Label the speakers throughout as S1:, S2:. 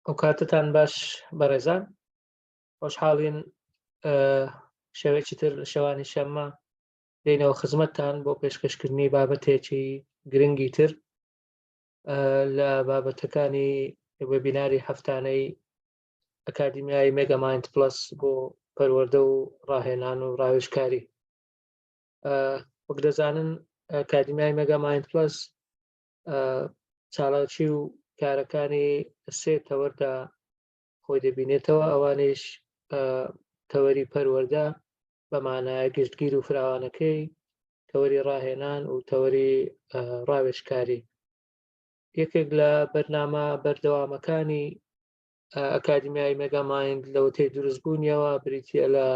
S1: ئەو کاتتان باش بەڕێزان، خۆشحاڵین شەوێکی تر لە شەوانی شەممە دێینەوە خزمەتتان بۆ پێشکەشکردنی بابەتێکی گرنگی تر لە بابەتەکانی وێبیناری هەفتانەی ئەکادیمیای مێگامایند پلس بۆ پەروەردە و ڕاهێنان و ڕاوێژکاری. وەک دەزانن ئەکادیمیای مێگامایند پلس چالاکی و کارەکانی سێ تەوەردا خۆی دەبینێتەوە، ئەوانیش تەوەری پەروەردە بە مانایە گشتگیر و فراوانەکەی، تەوەری ڕاهێنان و تەوەری ڕاوێژکاری. یەکێک لە بەرنامە بەردەوامەکانی ئەکادیمیای مێگامایند لەوەتەی دروستبوونیەوە بریتییە لە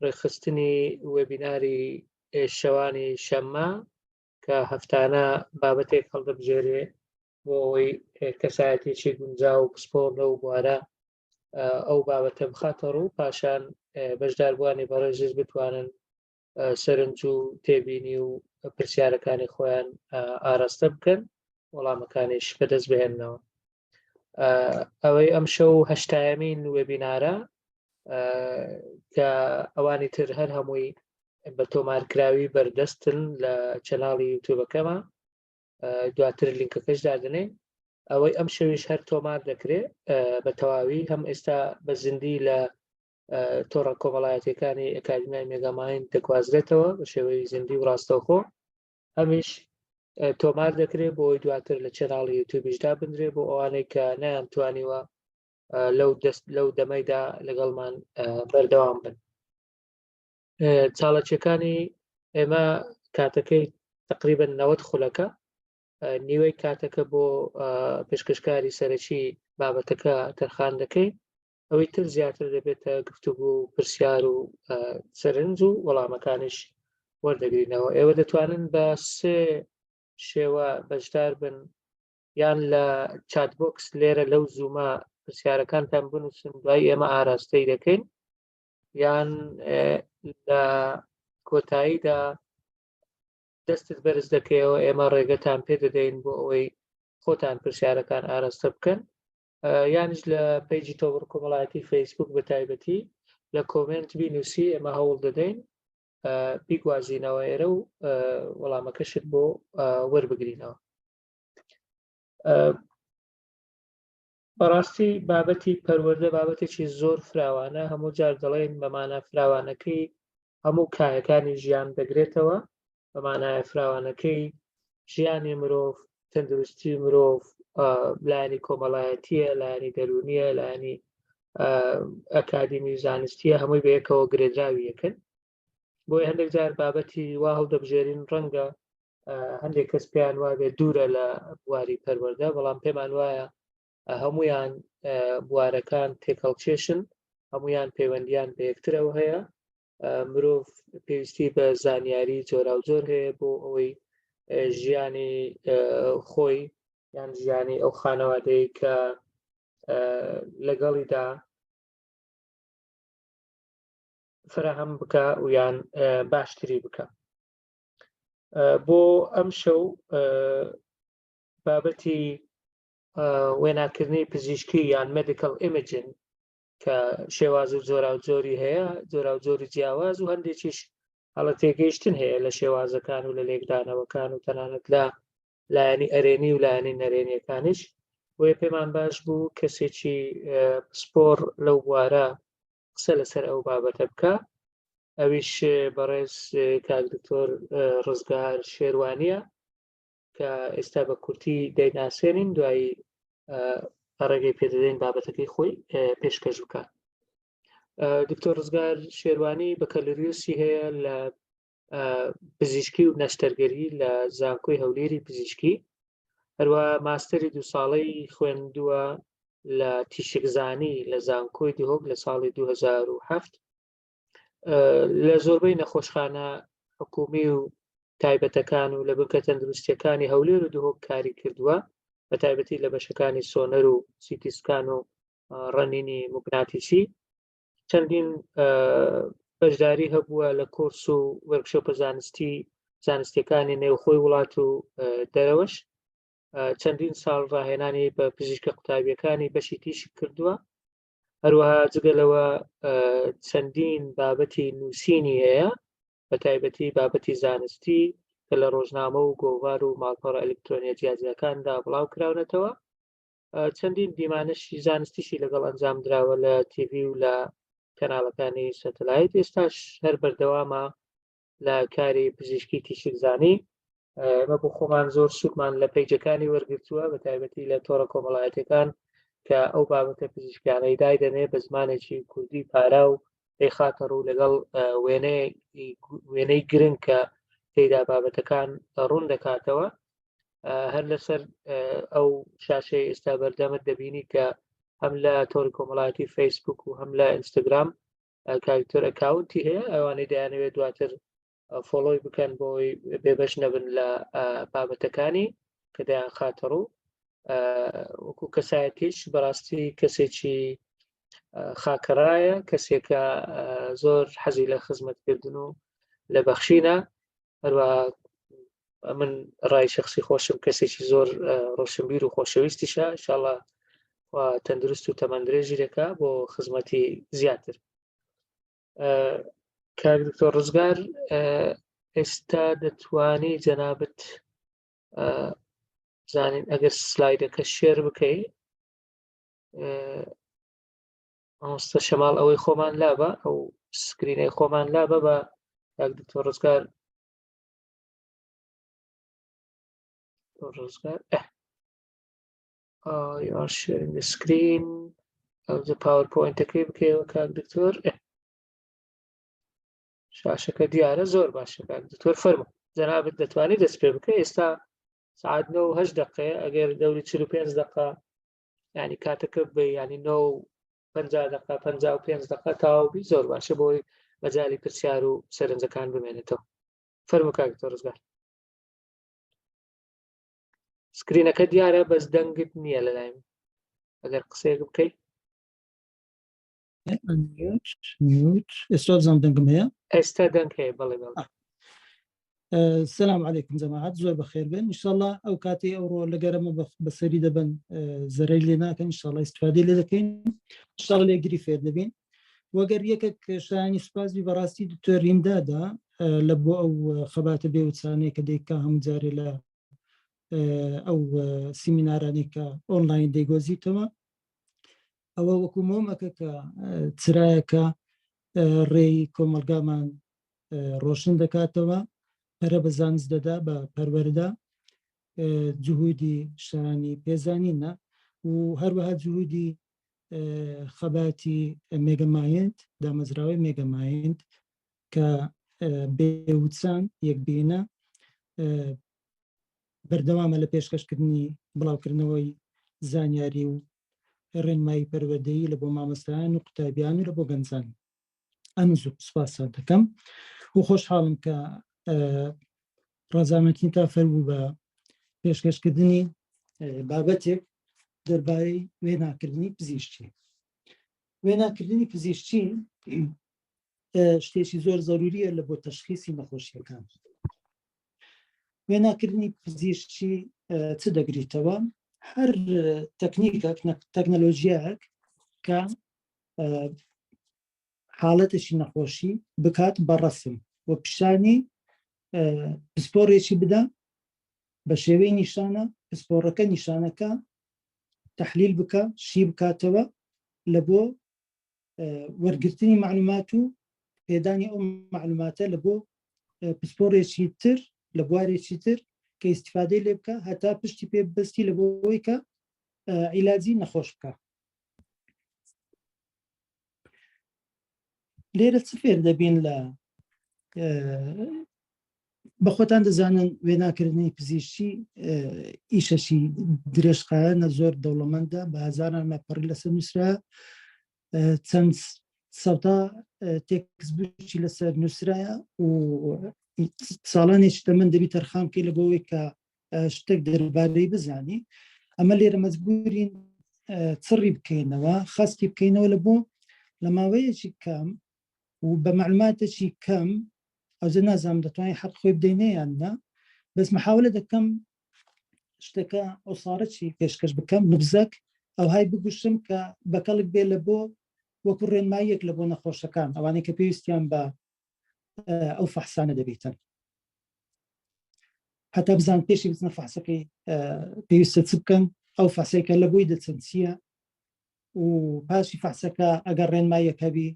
S1: ڕێکخستنی وێبیناری شەوانی شەممە کە هەفتانە بابەتێک هەڵدەبژێرێ بۆ ئەوەی کەسایەتێکی گونجاو و پسپۆڕ لەو بوارە ئەو بابەتە بخاتە ڕوو، پاشان بەشداربووانی بەڕێزیش بتوانن سەرنج و تێبینی و پرسیارەکانی خۆیان ئاراستە بکەن، وەڵامەکانیش بەدەست بهێننەوە. ئەوەی ئەم شەو هەشتایەمین وێبینارە کە ئەوانی تر هەر هەمووی بە تۆمارکراوی بەردەستن لە channel ی یوتیوبەکەمە، دواتر لینکەکەش دادنێن. ئەوەی ئەم شەویش هەر تۆمار دەکرێت بە تەواوی، هەم ئێستا بە زیندی لە تۆڕە کۆمەڵایەتیەکانی ئەکادیمیای مێگامایند دەگوازرێتەوە بە شێوەی زیندی و ڕاستەوخۆ، هەمیش تۆمار دەکرێت بۆ ئەوەی دواتر لە channel ی یوتیوبیشدا بنرێ بۆ ئەوانەی کە نەیانتوانیوە لەو دەست لەو دەمەیدا لەگەڵمان بەردەوام بن. چاڵەچەکانی ئێمە کاتەکەی تقریبا 90 خولەکە، نیوەی کاتەکە بۆ پێشکەشکاری سەرەکی بابەتەکە تەرخان دەکەین، ئەوەی تر زیاتر دەبێتە گفتوگو و پرسیار و سەرنج و وەڵامەکانیش وەردەگرینەوە. ئێوە دەتوانن بە سێ شێوە بەشدار بن، یان لە chat box لێرە لەو زوومە پرسیارەکانتان بنووسن، دوای ئێمە ئاراستەی دەکەین، یان لە کۆتاییدا دەستت بەرز دەکەیەوە ئێمە ڕێگەتان پێدەدەین بۆ ئەوەی خۆتان پرسیارەکان ئاراستە بکەن، یانیش لە page ی تۆڕ کۆمەڵایەتی فەیسبوک بە تایبەتی لە comment بینوسی، ئێمە هەوڵ دەدەین بیگوازینەوە ئێرە و وەڵامەکەشت بۆ وەربگرینەوە. بەڕاستی بابەتی پەروەردە بابەتێکی زۆر فراوانە، هەموو جار دەڵێن بەمانە فراوانەکەی هەموو کایەکانی ژیان دەگرێتەوە، بەمانایە فراوانەکەی ژیانی مرۆڤ، تەندروستی مرۆڤ، لایەنی کۆمەڵایەتیە، لایەنی دەرونیە، لایەنی ئەکادیمی زانستیە، هەمووی بەیەکەوە گرێدراوی یەکن. بۆیە هەندێک جار بابەتی وا هەڵدەبژێرین ڕەنگە هەندێک کەس پێیان وابێت دوورە لە بواری پەروەردە، بەڵام پێمان وایە هەمویان بوارەکان تێکەڵکێشن، هەمویان پەیوەندیان بە یەکترەوە هەیە. مرۆڤ پێویستی بە زانیاری جۆراوجۆر هەیە بۆ ئەوەی ژیانی خۆی یان ژیانی ئەو خانەوادەی کە لەگەڵیدا فراهەم بکە و یان باشتری بکە. بۆ ئەم شەو بابەتی وێناکردنی پزیشکی یان medical imaging کە شێواز و جۆراوجۆری هەیە، جۆراوجۆری جیاواز و هەندێکیش هەڵە تێگەیشتن هەیە لە شێوازەکان و لە لێکدانەوەکان و تەنانەت لە لایەنی ئەرێنی و لایەنی نەرێنیەکانیش. بۆیە پێمان باش بوو کەسێکی پسپۆڕ لەو بوارە قسە لەسەر ئەو بابەتە بکە، ئەویش بەڕێز کاک دکتۆر ڕزگار شێروانیە کە ئێستا بە کورتی دەیناسێنین، دوایی ڕێگەی پێدەدەین بابەتەکەی خۆی پێشکەش بکات. دکتۆر ڕزگار شێروانی بەکەلریوسی هەیە لە پزیشکی و نەشتەرگەری لە زانکۆی هەولێری پزیشکی، هەروە ماستەری دو ساڵەی خوێندووە لە تیشکزانی لە زانکۆی دهۆک لە ساڵی 2007. لە زۆربەی نەخۆشخانە حکومی و تایبەتەکان و لە بنکە تەندروستیەکانی هەولێر و دهۆک کاری کردووە، بە تایبەتی لە بەشەکانی سۆنەر و CT scan و ڕەنینی موگناتیسی. چەندین بەشداری هەبووە لە کۆرس و وەرکشۆپە زانستی زانستیەکانی نێوخۆی وڵات و دەرەوەش. چەندین ساڵ ڕاهێنانی بە پزیشکە قوتابیەکانی بەشی تیشک کردووە. هەروەها جگە لەوە چەندین بابەتی نووسینی هەیە، بە تایبەتی بابەتی زانستی کە لە ڕۆژنامە و گۆڤار و ماڵپەڕە ئەلکترۆنیە جیاجیاکاندا بڵاو کراونەتەوە. چەندین دیمانەشی زانستیشی لەگەڵ ئەنجام دراوە لە تیڤی و لە کەناڵەکانی سەتەلایت. ئێستاش هەر بەردەوامە لە کاری پزیشکی تیشکزانی. ئێمە بۆ خۆمان زۆر سوودمان لە پەیجەکانی وەرگرتووە، بە تایبەتی لە تۆڕە کۆمەڵایەتەکان کە ئەو بابەتە پزیشکانەی دایدەنێ بە زمانێکی کوردی پارا و دەیخاتە ڕوو لەگەڵ وێنەی گرنگ کە تێیدا بابەتەکان ڕوون دەکاتەوە. هەر لەسەر ئەو شاشەی ئێستا بەردەمت دەبینی کە هەم لە تۆڕی کۆمەڵایەتی فەیسبوک و هەم لە ئینستاگرام کاکتۆر account ی هەیە، ئەوانەی دەیانەوێت دواتر follow ی بکەن بۆی بێبەش نەبن لە بابەتەکانی کە دەیان خاتە ڕوو. وەکو کەسایەتیش بەڕاستی کەسێکی خاکەڕایە، کەسێکە زۆر حەزی لە خزمەتکردن و لە بەخشینە. هەروە من ڕای شخصی خۆشم کەسێکی زۆر ڕۆشنبیر و خۆشەویستیشە. ئینشاڵڵا تەندروست و تەمەندرێژی دەکا بۆ خزمەتی زیاتر. کاک دکتۆر ڕزگار، ئێستا دەتوانی جەنابت زانین ئەگەر سلایدەکە share بکەی؟ مامۆستا شەماڵ ئەوەی خۆمان لابە، ئەو screen ەی خۆمان لابە بە کاک دکتۆر ڕزگار. ڕزگار you are sharing the screen of the PowerPoint ەکەی بکەیەوە کاک دکتۆر. شاشەکە دیارە، زۆر باشە کاک دکتۆر، فەرموو جەنابت دەتوانانی دەست پێ بکە. ئێستا سعات 9 و 8 دقەیە، ئەگەر دەوری 45 دقە ینی کاتەکە بێ، ینی 9 و 50 دقە 55 دقە تەواو بی زۆر باشە بۆی مەجای پرسیار و سەرنجەکان بمێنێتەوە. فەرموو کاک دکتۆر ڕزگار. screen ەکە دیارە بەس دەنگت نییە لە لایم، ئەگەر قسەیەک بکەیت.
S2: ئێستا بزانم دەنگم هەیە؟
S1: ئێستا دەنگ هەیە، بەڵێ بەڵێ.
S2: سلام علیکم جەماعەت، زۆر بەخێر بێن. ئینشاءاللە ئەو کاتەی ئەوڕۆ لەگەرەمە بەسەری دەبن زەرەی لێ ناکەن، ئینشاءاللە ئیستفادەی لێ دەکەین، ئینشاءاللە لێگری فێر دەبین. وەگەر یەکێک شایانی سوپاس بی بەڕاستی دکتۆر هیمدادا لە بۆ ئەو خەباتە بێوچانەیە کە دەیکا هەموو جارێ لە ئەو سیمینارانەی کە ئۆنلاین دەیگۆزیتەوە. ئەوە وەکو مۆمەکە کە چرایەکە ڕێی کۆمەلگامان ڕۆشن دەکاتەوە، پەرە بە زانست دەدا، بە پەروەردە. جهودی شایانی پێزانینە و هەروەها جهودی خەباتی مێگەمایند، دامەزراوەی مێگەمایند کە بێوچان یەکبینە بەردەوامە لە پێشکەشکردنی بڵاوکردنەوەی زانیاری و ڕێنمایی پەروەردەیی لە بۆ مامۆستایان و قوتابیان و لە بۆ گەنجان. ئەم زوو سپاسان دەکەم و خۆشحاڵم کە ڕەزامەندی تا فەربوو بە پێشکەشکردنی بابەتێک دەربارەی وێناکردنی پزیشکی. وێناکردنی پزیشکی شتێکی زۆر زەروریە لە بۆ تەشخیسی نەخۆشیەکان. وێناکردنی پزیشکی چ دەگریتەوە؟ هەر تەکنیکێک، تەکنەلۆژیایەک کە حاڵەتێکی نەخۆشی بکات بە ڕەسم و پیشانی پسپۆڕێکی بدا بە شێوەی نیشانە، پسپۆڕەکە نیشانەکە تحلیل بکە، شی بکاتەوە لە بۆ وەرگرتنی معلومات و پێدانی ئەو معلوماتە لە بۆ پسپۆڕێکی تر لە بوارێکی تر کە ئیسیفادەی لێ بکە هەتا پشتی پێ بەستی لە بۆی کە عیلاجی نەخۆش بکە. لێرە چ فێر دەبین؟ لە بە خۆتان دەزانن وێناکردنی پزیشکی ئیشەشی درێژخایەنە، زۆر دەوڵەمەندە، بە هەزاران مەپەڕی لەسەر نووسرا، چەند سەتا تێکس بچی لەسەر نووسرایە و ساڵانێکی تەمەن دەبی تەرخان بکەی لە بۆەوەی کە شتێک دەربارەی بزانی. ئەمە لێرە مەجبورین چڕی بکەینەوە، خەستی بکەینەوە لە بۆ لە ماوەیەکی کەم و بە معلوماتێکی کەم. ئەوجە نازانم دەتوانین حەق خۆی بدەینێ یان نا، بەس محاولە دەکەم. شتەکە ئەوساڕە چی پێشکەش بکەم نبزەک ئەوهای بگوشم کە بەکەڵک بێ لە بۆ وەکو ڕێنماییەک لە بۆ نەخۆشەکان ئەوانەی کە پێویستیان بە ئەو فەحسانە دەبیتن هەتا بزان پێشی بچنە فەحسەکەی پێویستە چ بکەن ئەو فەسێکە لە بۆی دەچن چییە و پاشی فەحسەکە ئەگەر ڕێنماییەکە بی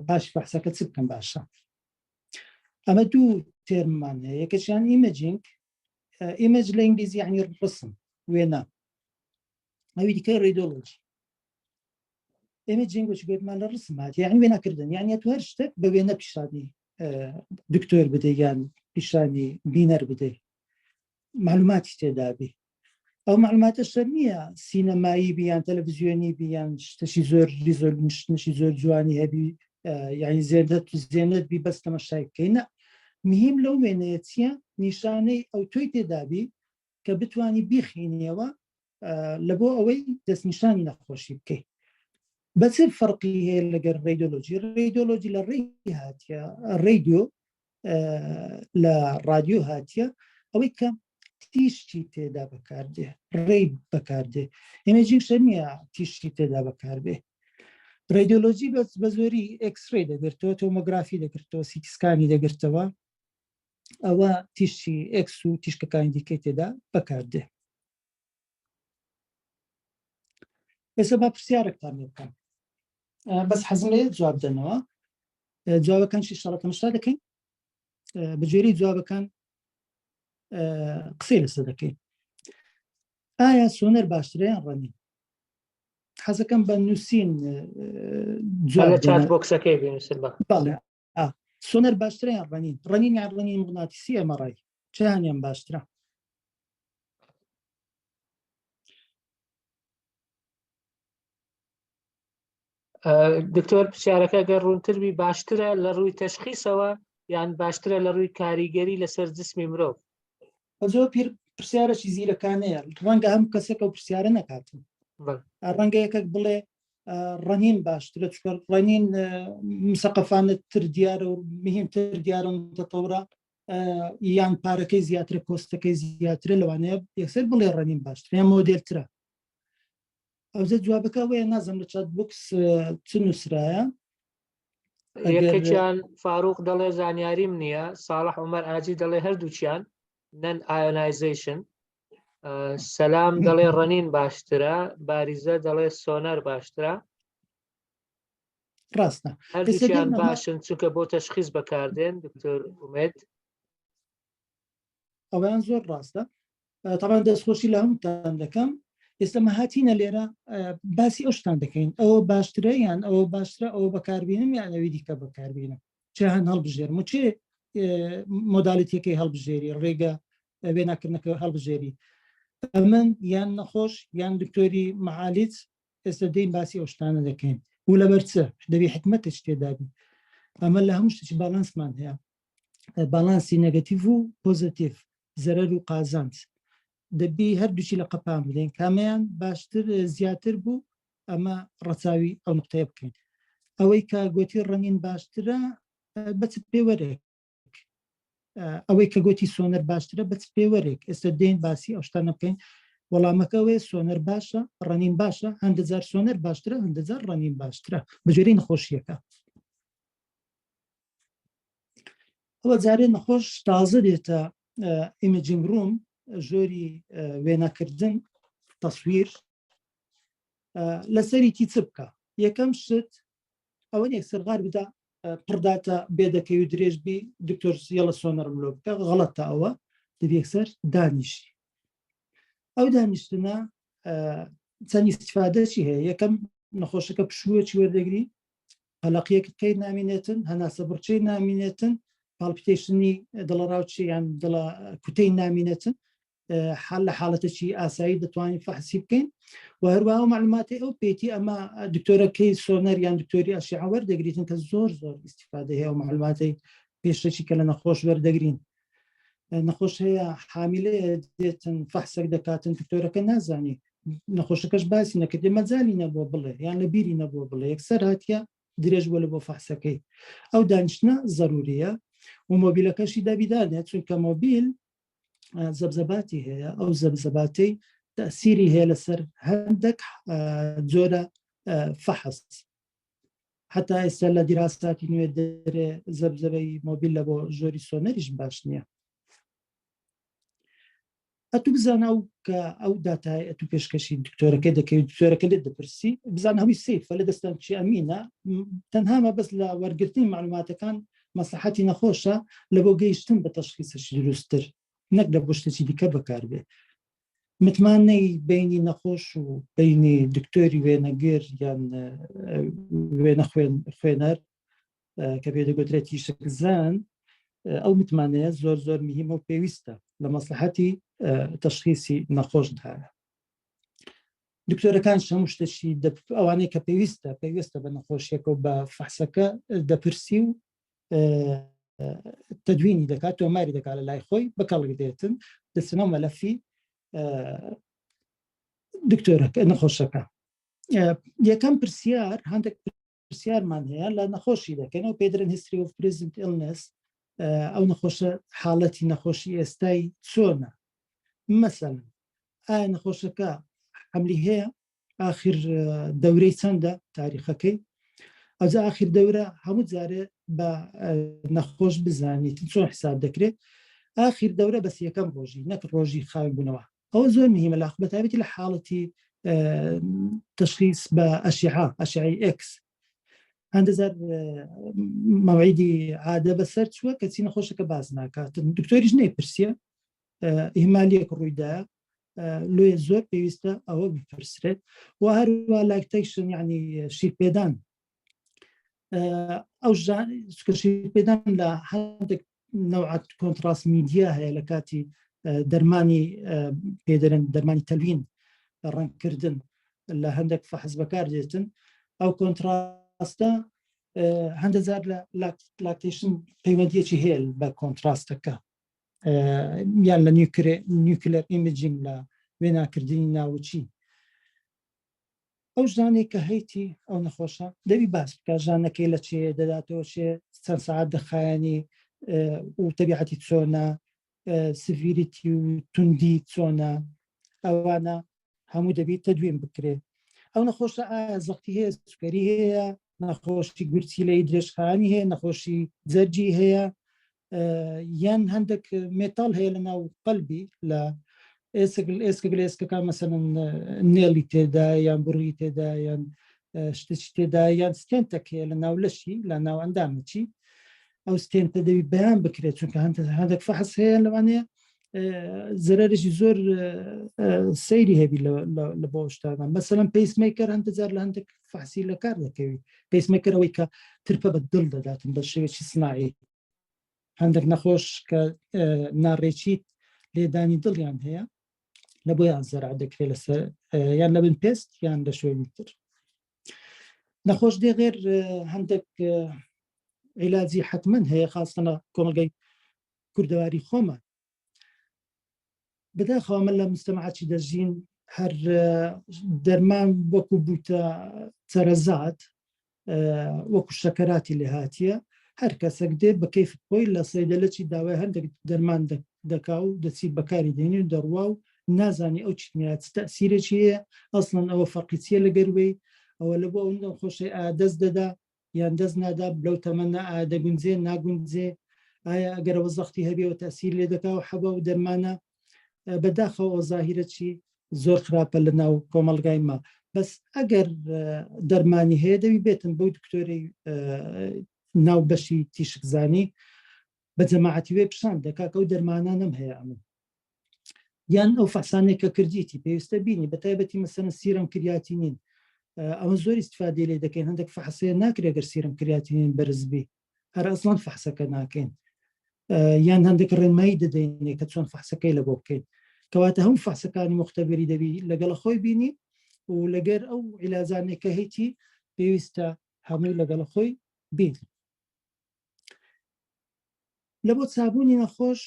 S2: پاشی فەحسەکە چ بکەن باشە ئەمە دوو term مان هەیە یەکەشیان imaging image لە ئینگلیزی یعنی ڕسم وێنە ئەوی دیکە radiology imaging وچ گوتمان لە ڕسم هات یعنی وێنەکردن یعنی تو هەر شتێک بە وێنە پیشانی دکتۆر بدەی یان پیشانی بینەر بدەی معلوماتی تێدابی ئەو معلوماتە شەر نییە سینەمایی بی یان تەلەڤزیۆنی بی یان شتەشی زۆر resolution شی زۆر جوانی هەبی یعنی زێدەت زێنەت بی بەس تەمەشای بکەین نە مهم لەو وێنەیە چییە نیشانەی ئەو تۆی تێدابی کە بتانی بیخینیەوە لە بۆ ئەوەی دەستنیشانی نەخۆشی بکەیت بە چ فەرقی هەیە لەگەر radiology radiology لە ڕێی هاتیە ڕادیۆ لە ڕادیۆ هاتیە ئەوەی کە تیشکی تێدا بەکاردێ ray بەکاردێ imaging شە نییە تیشکی تێدا بەکاربێ radiology بەس بە زۆری X-ray دەگرتەوە tomography دەگرتەوە CT scan ی دەگرتەوە ئەوە تیشکی ئێکس و تیشکەکانی دیکەی تێدا بەکاردێ ئێستا با پرسیارێکتان لێ بکەم بەس حەزم لێ جواب دەنەوە جوابەکان شڵە تەمەشا دەکەین بەگوێرەی جوابەکان قسەی لەسەر دەکەین ئایا سۆنەر باشترە یان ڕەنین حەزەکەم بە نووسین
S1: chat box ەکەی بنووسن
S2: بەڵێ سۆنەر باشترە یان ڕەنین ڕەنین یان ڕەنین مغناتیسی MRI چیانیان باشترە
S1: دکتۆر پرسیارەکە گەر ڕوونتر بی باشترە لە ڕووی تەشخیسەوە یان باشترە لە ڕووی کاریگەری لەسەر جسمی مرۆڤ؟
S2: زۆر پیر پرسیارەکی زیرەکانەیە ڕەنگە هەم کەسێک ئەو پرسیارە نەکاتن ڕەنگە یەکێک بڵێ ڕەنین باشترە چکە ڕەنین مسەقەفانە تر دیارە و مهمتر دیارە و تەتەورە یان پارەکەی زیاترە cost ەکەی زیاترە لەوانەیە یەکسەر بڵێ ڕەنین باشتر یان مۆدێلترە ئەوجە جوابەکە ئەوەیە نازم لە chat box چ نووسرایە
S1: یەکێکیان فاروق دەڵێ زانیاریم نییە ساڵح عمر ئاجی دەڵێ هەردووچیان non ionization سەلام دەڵێ ڕەنین باشترە باریزە دەڵێ سۆنەر باشترە
S2: ڕاستە
S1: هەردووچیان باشن چونکە بۆ تەشخیص بەکاردێن دکتۆر ئومێد
S2: ئەویان زۆر ڕاستە تاوان دەستخۆشی لە هەمووتان دەکەم ئێستا مە هاتینە لێرە باسی ئەو شتان دەکەین ئەوە باشترە یان ئەوە باشترە ئەوە بەکاربینم یان ئەوی دیکە بەکاربینم چه هەن هەڵبژێرم و چێ modality ەکەی هەڵبژێری ڕێگە وێناکردنەکە هەڵبژێری ئەمن یان نەخۆش یان دکتۆری معالیج ئێستا دێین باسی ئەو شتانە دەکەین و لەبەر چ دەبی حکمتێک تێدابی ئەمە لە هەموو شتێکی باڵانسمان هەیە باڵانسی negative و positive زەرەر و قازانج دەبی هەردووکی لە قەپان بدەین کامیان باشتر زیاتر بوو ئەمە ڕەچاوی ئەو نقطەیە بکەین ئەوەی کە گوتی ڕەنین باشترە بەچ پێوەرێک ئەوەی کە گوتی سۆنەر باشترە بەچ پێوەرێک ئێستا دێن باسی ئەو شتانە بکەین وەڵامەکە ئەوەیە سۆنەر باشە ڕەنین باشە هەندەجار سۆنەر باشترە هەندەجار ڕەنین باشترە بەگوێرەی نەخۆشیەکە ئەوە جارێ نەخۆش تازە دێتە imaging room ژۆری وێنەکردن تەسویر لەسەریکی چ بکە یەکەم شت ئەوە یەکسەر غار بدا پڕداتە بێدەکەی و درێژ بی دکتۆر یەڵە سۆنەرم لۆ بکە غەڵەتە ئەوە دەبی یەکسەر دانیشی ئەو دانیشتنە چەند ئیسفادەچی هەیە یەکەم نەخۆشەکە پشووەکی وەردەگری قەلەقیەکەی نامینێتن هەناسە بڕچەی نامینێتن palpitation ی دڵەڕاوچی یان دڵە کوتەی نامینێتن حال لە حاڵەتێکی ئاسایی دەتوانین فەحسی بکەین و هەروەها ئەو معلوماتی ئەو پێتی ئەمە دکتۆرەکەی سۆنەر یان دکتۆری ئەشعە وەردەگریتن کە زۆر زۆر ئیسیفادە هەیە و معلوماتی پێشەکی کە لە نەخۆش وەردەگرین نەخۆش هەیە حامیلەیە دێتن فەحسێک دەکاتن دکتۆرەکە نازانی نەخۆشەکەش باسی نەکردێ مەجای نەبووە بڵێ یان لە بیری نەبووە بڵێ یەکسەر هاتیە درێژ بۆ لە بۆ فەحسەکەی ئەو دانیشتنە زەروریە و مۆبیلەکەشی دەبیدانێت چونکە مۆبیل زەبزەباتی هەیە ئەو زەبزەباتەی تەسیری هەیە لەسەر هەندێک جۆرە فەحس حتا ئێستا لە دیراساتی نوێ دەرێ زەبزەبەی مۆبیل لە بۆ ژۆری سۆنەریش باش نییە ئەتو بزانە ئەو کە ئەو داتای ئەتو پێشکەشی دکتۆرەکە دەکەویت دکتۆرەکە لێت دەپرسی بزانە هەمووی سیفە لە دەستان چی ئەمینە تەنها مەبەست لە وەرگرتنی معلوماتەکان مەسلحەتی نەخۆشە لە بۆ گەیشتن بە تەشخیصێکی دروستتر نەک لە بۆ شتێکی دیکە بەکاربێ متمانەی بینی نەخۆش و بینی دکتۆری وێنەگر یان وێنە خوێن خوێنەر کە پێ دەگوترێت تیشکزان ئەو متمانەیە زۆر زۆر مهمە و پێویستە لە مەسلحەتی تەشخیسی نەخۆشدایە دکتۆرەکان هەموو شتێکی ئەوانەی کە پێویستە پێویستە بە نەخۆشیەکە و بە فەحسەکە دەپرسی و تدوینی دەکات تۆماری دەکات لە لای خۆی بەکەڵک دێتن دەچنەوە مەلەفی دکتۆرەکە نەخۆشەکە یەکەم پرسیار هەندێک پرسیارمان هەیە لە نەخۆشی دەکەن و پێدرن history of present illness ئەو نەخۆشە حاڵەتی نەخۆشی ئێستای چۆنە مەسەن ئایا نەخۆشەکە حملی هەیە ئاخر دەورەی چەندە تاریخەکەی ئەوجا ئاخر دەورە هەموو جارێ بە نەخۆش بزانیت چۆن حساب دەکرێت ئاخر دەورە بەس یەکەم ڕۆژی نەک ڕۆژی خاوێن بوونەوە ئەوە زۆر مهمە لە بەتایبەتی لە حاڵەتی تشخیص بە ئەشعە ئەشعی ئێکس هەندە زار مەوعیدی عادە بەسەر چووە کەچی نەخۆشەکە باز ناکات دکتۆریش نەیپرسیە ئیهمالیەک ڕوویدا لۆیە زۆر پێویستە ئەوە بپرسرێت و هەروە lactation یعنی شیرپێدان ئەو شیرپێدان لە هەندێک نەوعات contrast media هەیە لە کاتی دەرمانی پێدەرن دەرمانی تەلوین ڕەنگکردن لە هەندێک فەحس بەکار دێتن ئەو contrast ە هەندە جار لە lactation پەیوەندیەکی هەیە بە contrast ەکە یان لە nuclear imaging لە وێناکردنی ناوچی ئەو ژانێک کە هەیتی ئەو نەخۆشە دەبی باس بکە ژانەکەی لە چێ دەداتەوە چێ چەند سەعات دەخایەنی و تەبیعەتی چۆنە severity و توندی چۆنە ئەوانە هەموو دەبیت تەدوین بکرێت ئەو نەخۆشە ئایا زەختی هەیە سوکەری هەیە نەخۆشی گورچیلەی درێژخایەنی هەیە نەخۆشی جەرگی هەیە یان هەندێک metal هەیە لە ناو قەلبی لە ئێسک ئێسکە لە ئێسکەکان مەسەن نێڵی تێدا یان بڕی تێدا یان شتێکی تێدا یان stent ێک هەیە لە ناو لەشی لە ناو ئەندامەچی ئەو stent ە دەبی بەیان بکرێت چونکە هەندێک فەحس هەیە لەوانەیە زەرەرێکی زۆر سەیری هەبی لە بۆ شتانە مەسەلەن pacemaker هەندە جار لە هەندێک فەحسی لە کار دەکەوی pacemaker ئەوەی کە ترپە بە دڵ دەداتن بە شێوەیەکی سناعی هەندێک نەخۆش کە ناڕێکیت لێدانی دڵیان هەیە لە بۆیان زەرع دەکرێت لەسەر یان لە بن پێست یان لە شوێنی تر نەخۆش دێ غێر هەندێک عیلاجی حتمما هەیە خاستە لە کۆمەلگای کوردەواری خۆمان بەداخەوە من لە مستەماچی دەژین هەر دەرمان وەکو بووتە چەرەزات وەکو شەکەراتی لێ هاتیە هەر کەسێک دێ بە کەیف خۆی لە سەیدەلەچی داوای هەندێک دەرمان دەکا و دەچی بەکاری دێنی و دەڕوا و نازانی ئەو چیتنیا چ تەسیرێکی هەیە ئەسڵەن ئەوە فەرقی چییە لە گەروەی ئەوە لە بۆ ئەو نەخۆشەی دەست دەدا یان دەست نادا لەو تەمەنە ئایا دەگونجێ ناگونجێ ئایا ئەگەرەوە زەختی هەبێ و تەسیر لێ دەکا و حەبە و دەرمانە بەداخەوە ئەو زاهیرە چی زۆر خراپە لە ناو کۆمەڵگای ما بەس ئەگەر دەرمانی هەیە دەوی بێتن بەو دکتۆری ناو بەشی تیشکزانی بە جەماعەتی وێ پیشان دەکا کە ئەو دەرمانانەم هەیە ئەمن یان ئەو فەحسانێک کە کردیتی پێویستە بینی بە تایبەتی مەسەن serum creatinine ئەوە زۆر ئیسیفادی لێ دەکەین هەندێک فەحسەیە ناکرێت گەر serum creatinine بەرزبی هەر ئەسڵان فەحسەکە ناکەین یان هەندێک ڕێنمایی دەدەینێ کە چۆن فەحسەکەی لە بۆ بکەین کەواتە هەموو فەحسەکانی مختبری دەبی لەگەڵ خۆی بینی و لەگەر ئەو عیلاجانێک کە هەیتی پێویستە هەمووی لەگەڵ خۆی بین لە بۆ چابوونی نەخۆش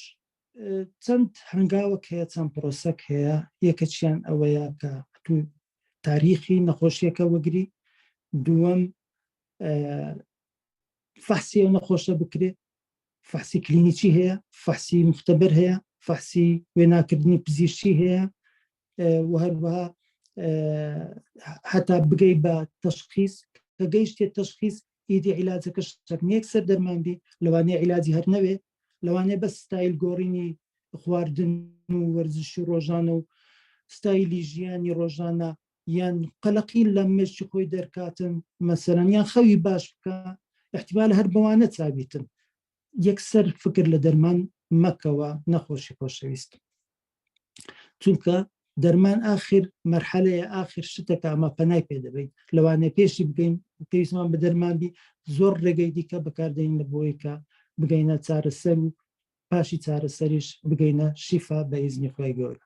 S2: چەند هەنگاوەک هەیە چەند پرۆسەک هەیە یەکەچیان ئەوەیە کە تو تاریخی نەخۆشیەکە وەگری دووەم فەحسی ئەو نەخۆشە بکرێت فەحسی کلینیکی هەیە فەحسی مختبر هەیە فەحسی وێناکردنی پزیشکی هەیە و هەروەها هەتا بگەی بە تەشخیص کە گەیشتێ تەشخیص ئیدی عیلاجەکە شتێک نییە یەکسەر دەرمان بی لەوانەیە عیلاجی هەر نەوێ لەوانەیە بەس ستایل گۆڕینی خواردن و وەرزشی ڕۆژانە و ستایلی ژیانی ڕۆژانە یان قەلەقی لە مێشکی خۆی دەرکاتن مەسەلەن یان خەوی باش بکە احتیمال هەر بەوانە چابیتن یەکسەر فکر لە دەرمان مەکەوە نەخۆشی خۆشەویست چونکە دەرمان ئاخر مەرحەلەیە ئاخر شتەکە ئەمە پەنای پێ دەبین لەوانەیە پێشی بگەین پێویستمان بە دەرمان بی زۆر ڕێگەی دیکە بەکاردەین لە بۆی کە بگەینە چارەسەر و پاشی چارەسەریش بگەینە شیفا بە ئیزنی خوای گەورە.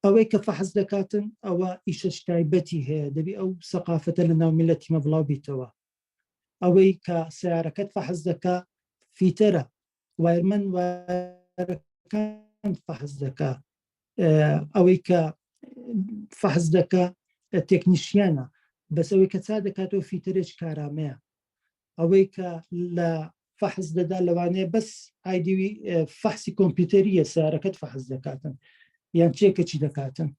S2: ئەوەی کە فەحس دەکاتن ئەوە ئیشەش تایبەتی هەیە دەبی ئەو سەقافەتە لە ناو میلەتی مە بڵاو بیتەوە ئەوەی کە سیارەکەت فەحس دەکا فیتەرە وایرمەن وایرەکان فەحس دەکا ئەوەی کە فەحس دەکا تێکنیشیانە بەس ئەوەی کە چا دەکاتەوە فیتەرێک کارامەیە ئەوەی کە لە فەحس دەدا لەوانەیە بەس ئایدیوی فەحسی کۆمپیوتەریە سارەکەت فەحس دەکاتن یان چێکەچی دەکاتن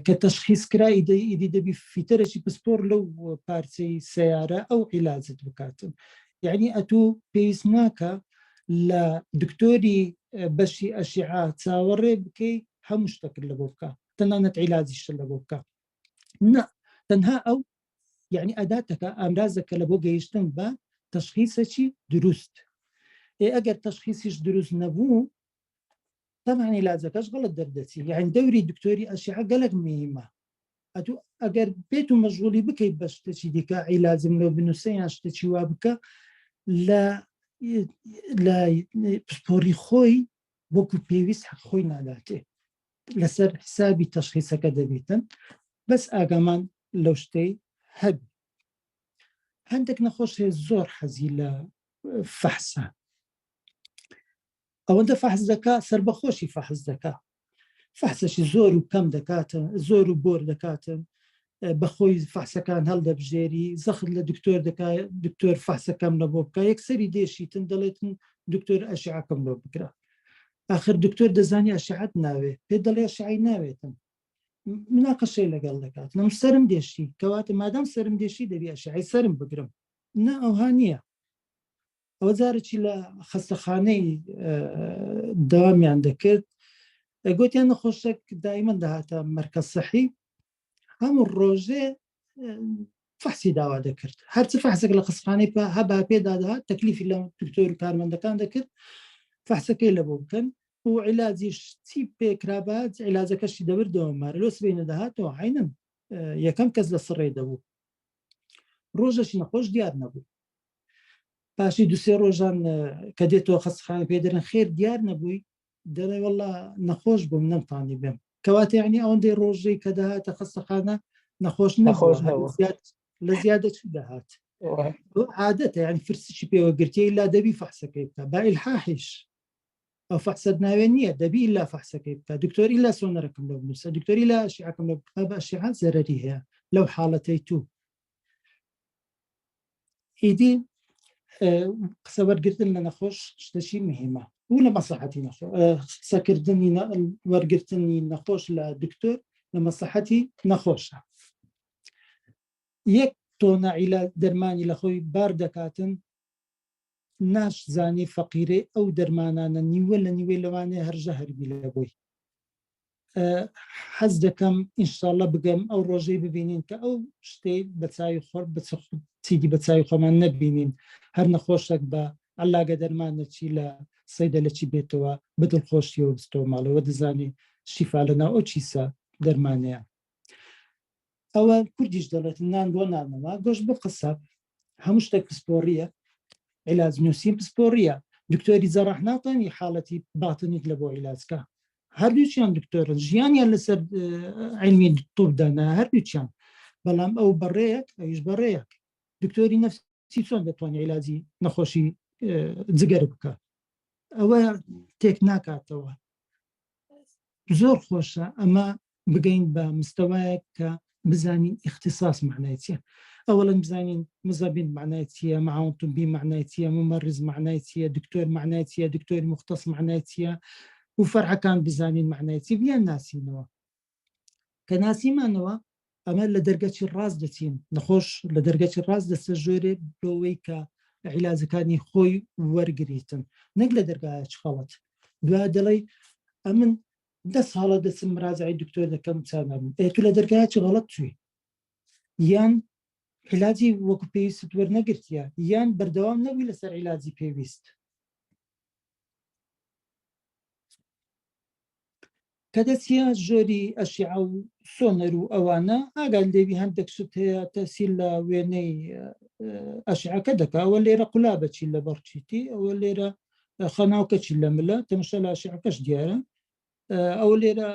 S2: کە تەشخیص کرا ئیدی دەبی فیتەرێکی پسپۆر لەو پارچەی سیارە ئەو عیلاجت بکاتن یعنی ئەتوو پێویست ناکە لە دکتۆری بەشی ئەشیعا چاوەڕێ بکەی هەموو شتەکرد لە بۆ بکە تەنانەت عیلاجیشت لە بۆ بکە نا تەنها ئەو یعنی ئەداتەکە ئامرازەکە لە بۆ گەیشتن بە تەشخیسەکی دروست ئێ ئەگەر تەشخیسیش دروست نەبوو طبعا علاجەکەش غەڵت دەردەچی یعنی دەوری دکتۆری ئەشعە گەلک مهمە ئەتو ئەگەر بێت و مەشغولی بکەیت بە شتێکی دیکە عیلاجم لۆ بنووسە یان شتێکی وا بکە لە لە پسپۆری خۆی وەکو پێویست حەق خۆی ناداتێ لەسەر حسابی تەشخیسەکە دەبیتن بەس ئاگامان لەو شتەی هەبی هەندێک نەخۆش هەیە زۆر حەزی لە فەحسە ئەوەندە فەحس دەکا سربەخۆشی فەحس دەکا فەحسەشی زۆر و کەم دەکاتن زۆر و بۆر دەکاتن بەخۆی فەحسەکان هەڵدەبژێری زەخت لە دکتۆر دەکا دکتۆر فەحسەکەم لە بۆ بکە یەکسەری دێشیتن دەڵێتن دکتۆر ئەشعەکەم لۆ بکرا ئاخر دکتۆر دەزانی ئەشعەت ناوێ پێ دەڵێ ئەشعەی ناوێتن مناقەشەی لەگەڵ دەکات نم سرم دێشی کەواتە مادام سرم دێشی دەبی ئەشعەی سرم بگرم نا ئەوها نییە ئەوە جارێکی لە خەستەخانەی دەوامیان دەکرد گوتیان نەخۆشێک دایمەن دەهاتە مەرکەز سەحی هەموو ڕۆژێ فەحسی داوا دەکرد هەرچ فەحسێک لە خەستخانەی پە هەبا پێدا دەهات تەکلیفی لە دکتۆر و کارمەندەکان دەکرد فەحسەکەی لە بۆ بکەن و عیلاجیش چی پێکرابات عیلاجەکەشی دەبردەوە مارە لۆ سبەینە دەهاتەوە عینەن یەکەم کەس لە سڕێ دەبوو ڕۆژەشی نەخۆش دیار نەبوو پاشی دوسێ ڕۆژان کە دێتەوە خەستخانە پێ دەرن خێر دیار نەبووی دەڵێ والله نەخۆش بووم نەمتانی بێم کەواتە یعنی ئەوەندەی ڕۆژەی کە دەهاتە خەستەخانە نەخۆش نەخۆش لە زیادە چ دەهات عادەتە یعنی فرسیی پێوە گرتیە لا دەبی فەحسەکەی بکە با ئیلحاحیش ئەو فەحسەت ناوێ نییە دەبی لا فەحسەکەی بکە دکتۆری لا سۆنەرەکەم لە بنووسە دکتۆری لا ئەشعەکەم لە بکە بە ئەشعە زەرەری هەیە لەو حاڵەتەی تو ئیدی قسە وەرگتن لە نەخۆش شتەشی مهمە و لە مەسلحەتی قسەکردنی وەرگرتنی نەخۆش لە دکتۆر لە مەسلحەتی نەخۆشە یەک تۆنە عیلا دەرمانی لە خۆی بار دەکاتن ناشزانی فەقیرەی ئەو دەرمانانە نیوە لە نیوەی لەوانەیە هەرژە هەربی لە بۆی حەز دەکەم ئینشاءاللە بگەم ئەو ڕۆژەی ببینین کە ئەو شتەی بە چاوی خۆر بە چیدی بە چاوی خۆمان نەبینین هەر نەخۆشێک بە علاگە دەرمانە چی لە سەیدە لە چی بێتەوە بە دڵخۆشیەوە بستەوە ماڵەوە دەزانی شیفا لە ناو ئەو چیسە دەرمانەیە ئەوە کوردیش دەڵێت نان بۆ نانەوە گۆشت بۆ قەساب هەموو شتێک پسپۆڕیە عیلاج نووسین پسپۆڕیە دکتۆری جەراح ناتوانانی حاڵەتی باتنیت لە بۆ عیلاجکە هەردووچیان دکتۆرن ژیانیان لەسەر علمی طب دانا هەردووچیان بەڵام ئەو بەڕێیەک ئەویش بەڕێیەک دکتۆری نفسی چۆن دەتوانێت عیلاجی نەخۆشی جگەر بکە ئەوە تێک ناکاتەوە زۆر خۆشە ئەمە بگەین بە مستەوایەک کە بزانین ئیختیساس معنای چیە. ئەوەڵەن بزانین مزەبین معنای چییە، معاون طبی معنای چییە، ممرض معنای چییە، دکتۆر معنای چییە، دکتۆری مختص معنای چییە و فەرعەکان بزانین معنای چی بیان ناسینەوە. کە ناسیمانەوە ئەمە لە دەرگەچی ڕاست دەچین، نەخۆش لە دەرگەچی ڕاست دەچە ژۆرێ بۆەوەی کە عیلاجەکانی خۆی وەرگریتن نەک لە دەرگایەکی خەڵەت. دوا دەڵێی ئەمن دە ساڵە دەچم مراجعەی دکتۆر دەکەم چا نابم. ئێ تو لە دەرگایەکی غەڵەت چووی. یان عیلاجی وەکو پێویستت وەرنەگرتیە یان بەردەوام نەبووی لەسەر عیلاجی پێویست. کە دەچیە ژۆری ئەشیعە و سۆنەر و ئەوانە ئاگات لێبی هەندێک شت هەیە تەسیر لە وێنەی ئەشعەکە دەکا ئەوە لێرە قولابە چی لە بەڕچیتی ئەوە لێرە خەناوکە چی لە ملە تەمەشا لە ئەشعەکەش دیارە ئەوە لێرە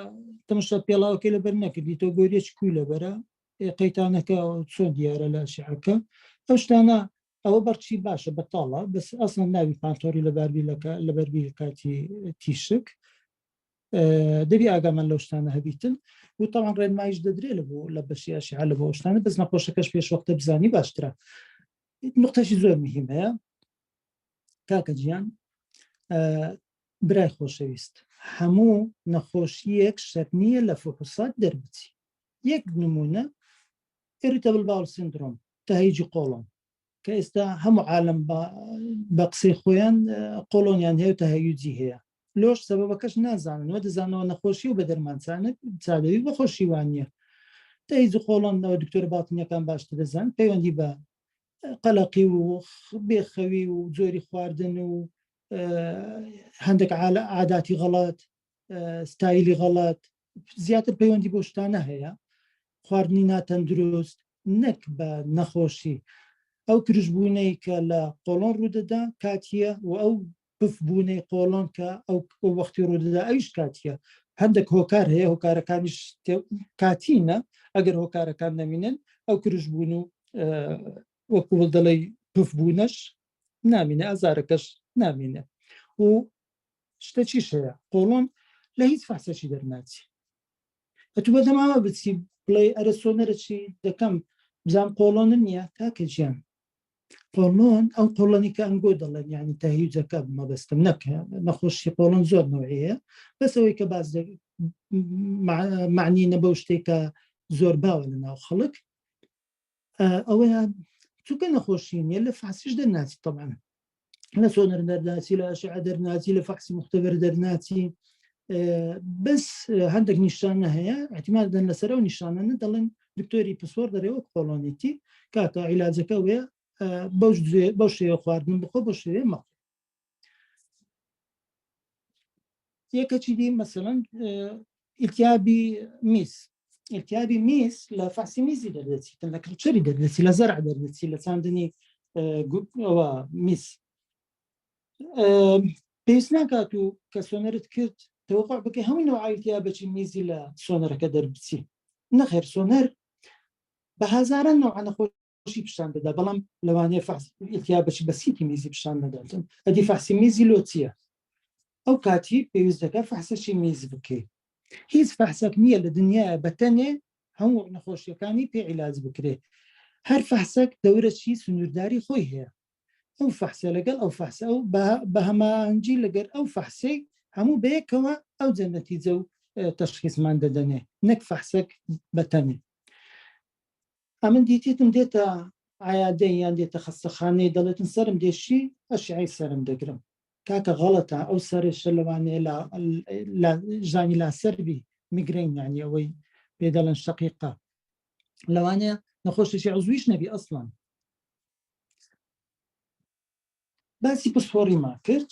S2: تەمەشا پێڵاوەکەی لەبەر نەکردی تۆ گۆریەکی کوی لەبەرە قەیتانەکە چۆن دیارە لە ئەشعەکە ئەو شتانە ئەوە بەرچی باشە بەتاڵە بەس ئەسڵەن ناوی پانتۆری لەباربی لەبەربی لە کاتی تیشک دەبی ئاگامان لەو شتانە هەبیتن و تاوان ڕێنمایش دەدرێ لە بۆ لە بەشی ئەشعە لە بۆ شتانە بەس نەخۆشەکەش پێش وەختە بزانی باشترە نقطەشی زۆر مهم هەیە کاکە گیان برای خۆشەویست هەموو نەخۆشیەک شەرت نییە لە فحوسات دەربچی یەک نمونە irritable bowel syndrome تهیجی قۆڵۆن کە ئێستا هەموو عالم بە قسەی خۆیان قۆڵۆنیان هەیە و تهیجی هەیە لۆش سەبەبەکەش نازانن وە دەزانەوە نەخۆشی و بە دەرمان چادەوی بەخۆشی وانە تهیج قۆڵۆن نەوە دکتۆر باتنیەکان باشتر دەزان پەیوەندی بە قەلەقی و بێخەوی و جۆری خواردن و هەندێک عاداتی غەڵەت ستایلی غەڵەت زیاتر پەیوەندی بۆ شتانە هەیە خواردنی ناتەندروست نەک بە نەخۆشی ئەو کرژبوونەی کە لە قۆڵۆن ڕوودەدا کاتیە و ئەو پف بوونەی قۆڵۆن کە ئەو وەختی ڕوودەدا ئەویش کاتیە هەندێک هۆکار هەیە هۆکارەکانیش کاتینە ئەگەر هۆکارەکان نەمینن ئەو کرژبوون و وەکو دەڵێی پف بوونەش نامینێ ئازارەکەش نامینێ و شتەچیش هەیە قۆڵۆن لە هیچ فەحسەکی دەرناچی ئەتو بە دەماوە بچی بڵێ ئەرە سۆنەرەچی دەکەم بزان قۆڵۆنم نییە کاکە گیان قۆڵۆن ئەو قۆڵۆنی کە ئەنگۆ دەڵێن یعنی تەهیجەکە مەبەستم نەکە نەخۆشی قۆڵۆن زۆر نوعەیە بەس ئەوەی کە باز معنی نەبەو شتێکە زۆر باوە لە ناو خەڵک ئەوەیان چونکە نەخۆشی نیە لە فاسیش دەرناچی طبعا لە سۆنەر دەرناچی لە ئەشعە دەرناچی لە فەحسی مختبر دەرناچی بەس هەندێک نیشانە هەیە احتیمال دەن لەسەر ئەو نیشانە دەڵێن دکتۆری پسپۆر دەرێ وەک قۆڵۆنێتی کاکە عیلاجەکە وێ بەو شێوە خواردن بخۆ بۆ شێوێ مەخۆ یەکەچی دی مەسەلەن ئیلتیابی میز ئیلتیابی میز لە فەحسی میزی دەردەچیتن لە culture ی دەردەچی لە زەرع دەردەچی لە چاندنی ئەوە میز پێویست ناکات و کە سۆنەرت کرد تەوەقع بکە هەموو نوع ئیلتیابەکی میزی لە سۆنەرەکە دەربچی نەخێر سۆنەر بە هەزاران نوع نەخۆش خۆشی پیشان دەدا بەڵام لەوانەیە فەحس ئیلتیابەکی بەسیتی میزی پیشان نەداتن ئەدی فەحسی میزی لۆ چییە ئەو کاتی پێویست دەکە فەحسەکی میز بکەی هیچ فەحسەک نییە لە دنیاە بەتەنێ هەموو نەخۆشیەکانی پێ عیلاج بکرێ هەر فەحسەک دەورەچی سنوورداری خۆی هەیە ئەو فەحسە لەگەڵ ئەو فەحسە ئەو بە هەماهەنگی لەگەر ئەو فەحسەی هەموو بەیەکەوە ئەو جەنەتیجە و تەشخیصمان دەدەنێ نەک فەحسەک بەتەنێ ئەمن دیتیتم دێتە عیادەی یان دێتە خەستەخانەی دەڵێتن سەرم دێشی ئەشعەی سەرم دەگرم کاکە غەڵەتە ئەو سەرێشە لەوانەیە لە ژانی لاسەر بی میگرین یعنی ئەوەی پێ دەڵێن شەقیقە لەوانەیە نەخۆشێکی عزویش نەبی ئەسڵان باسی پسپۆڕیمان کرد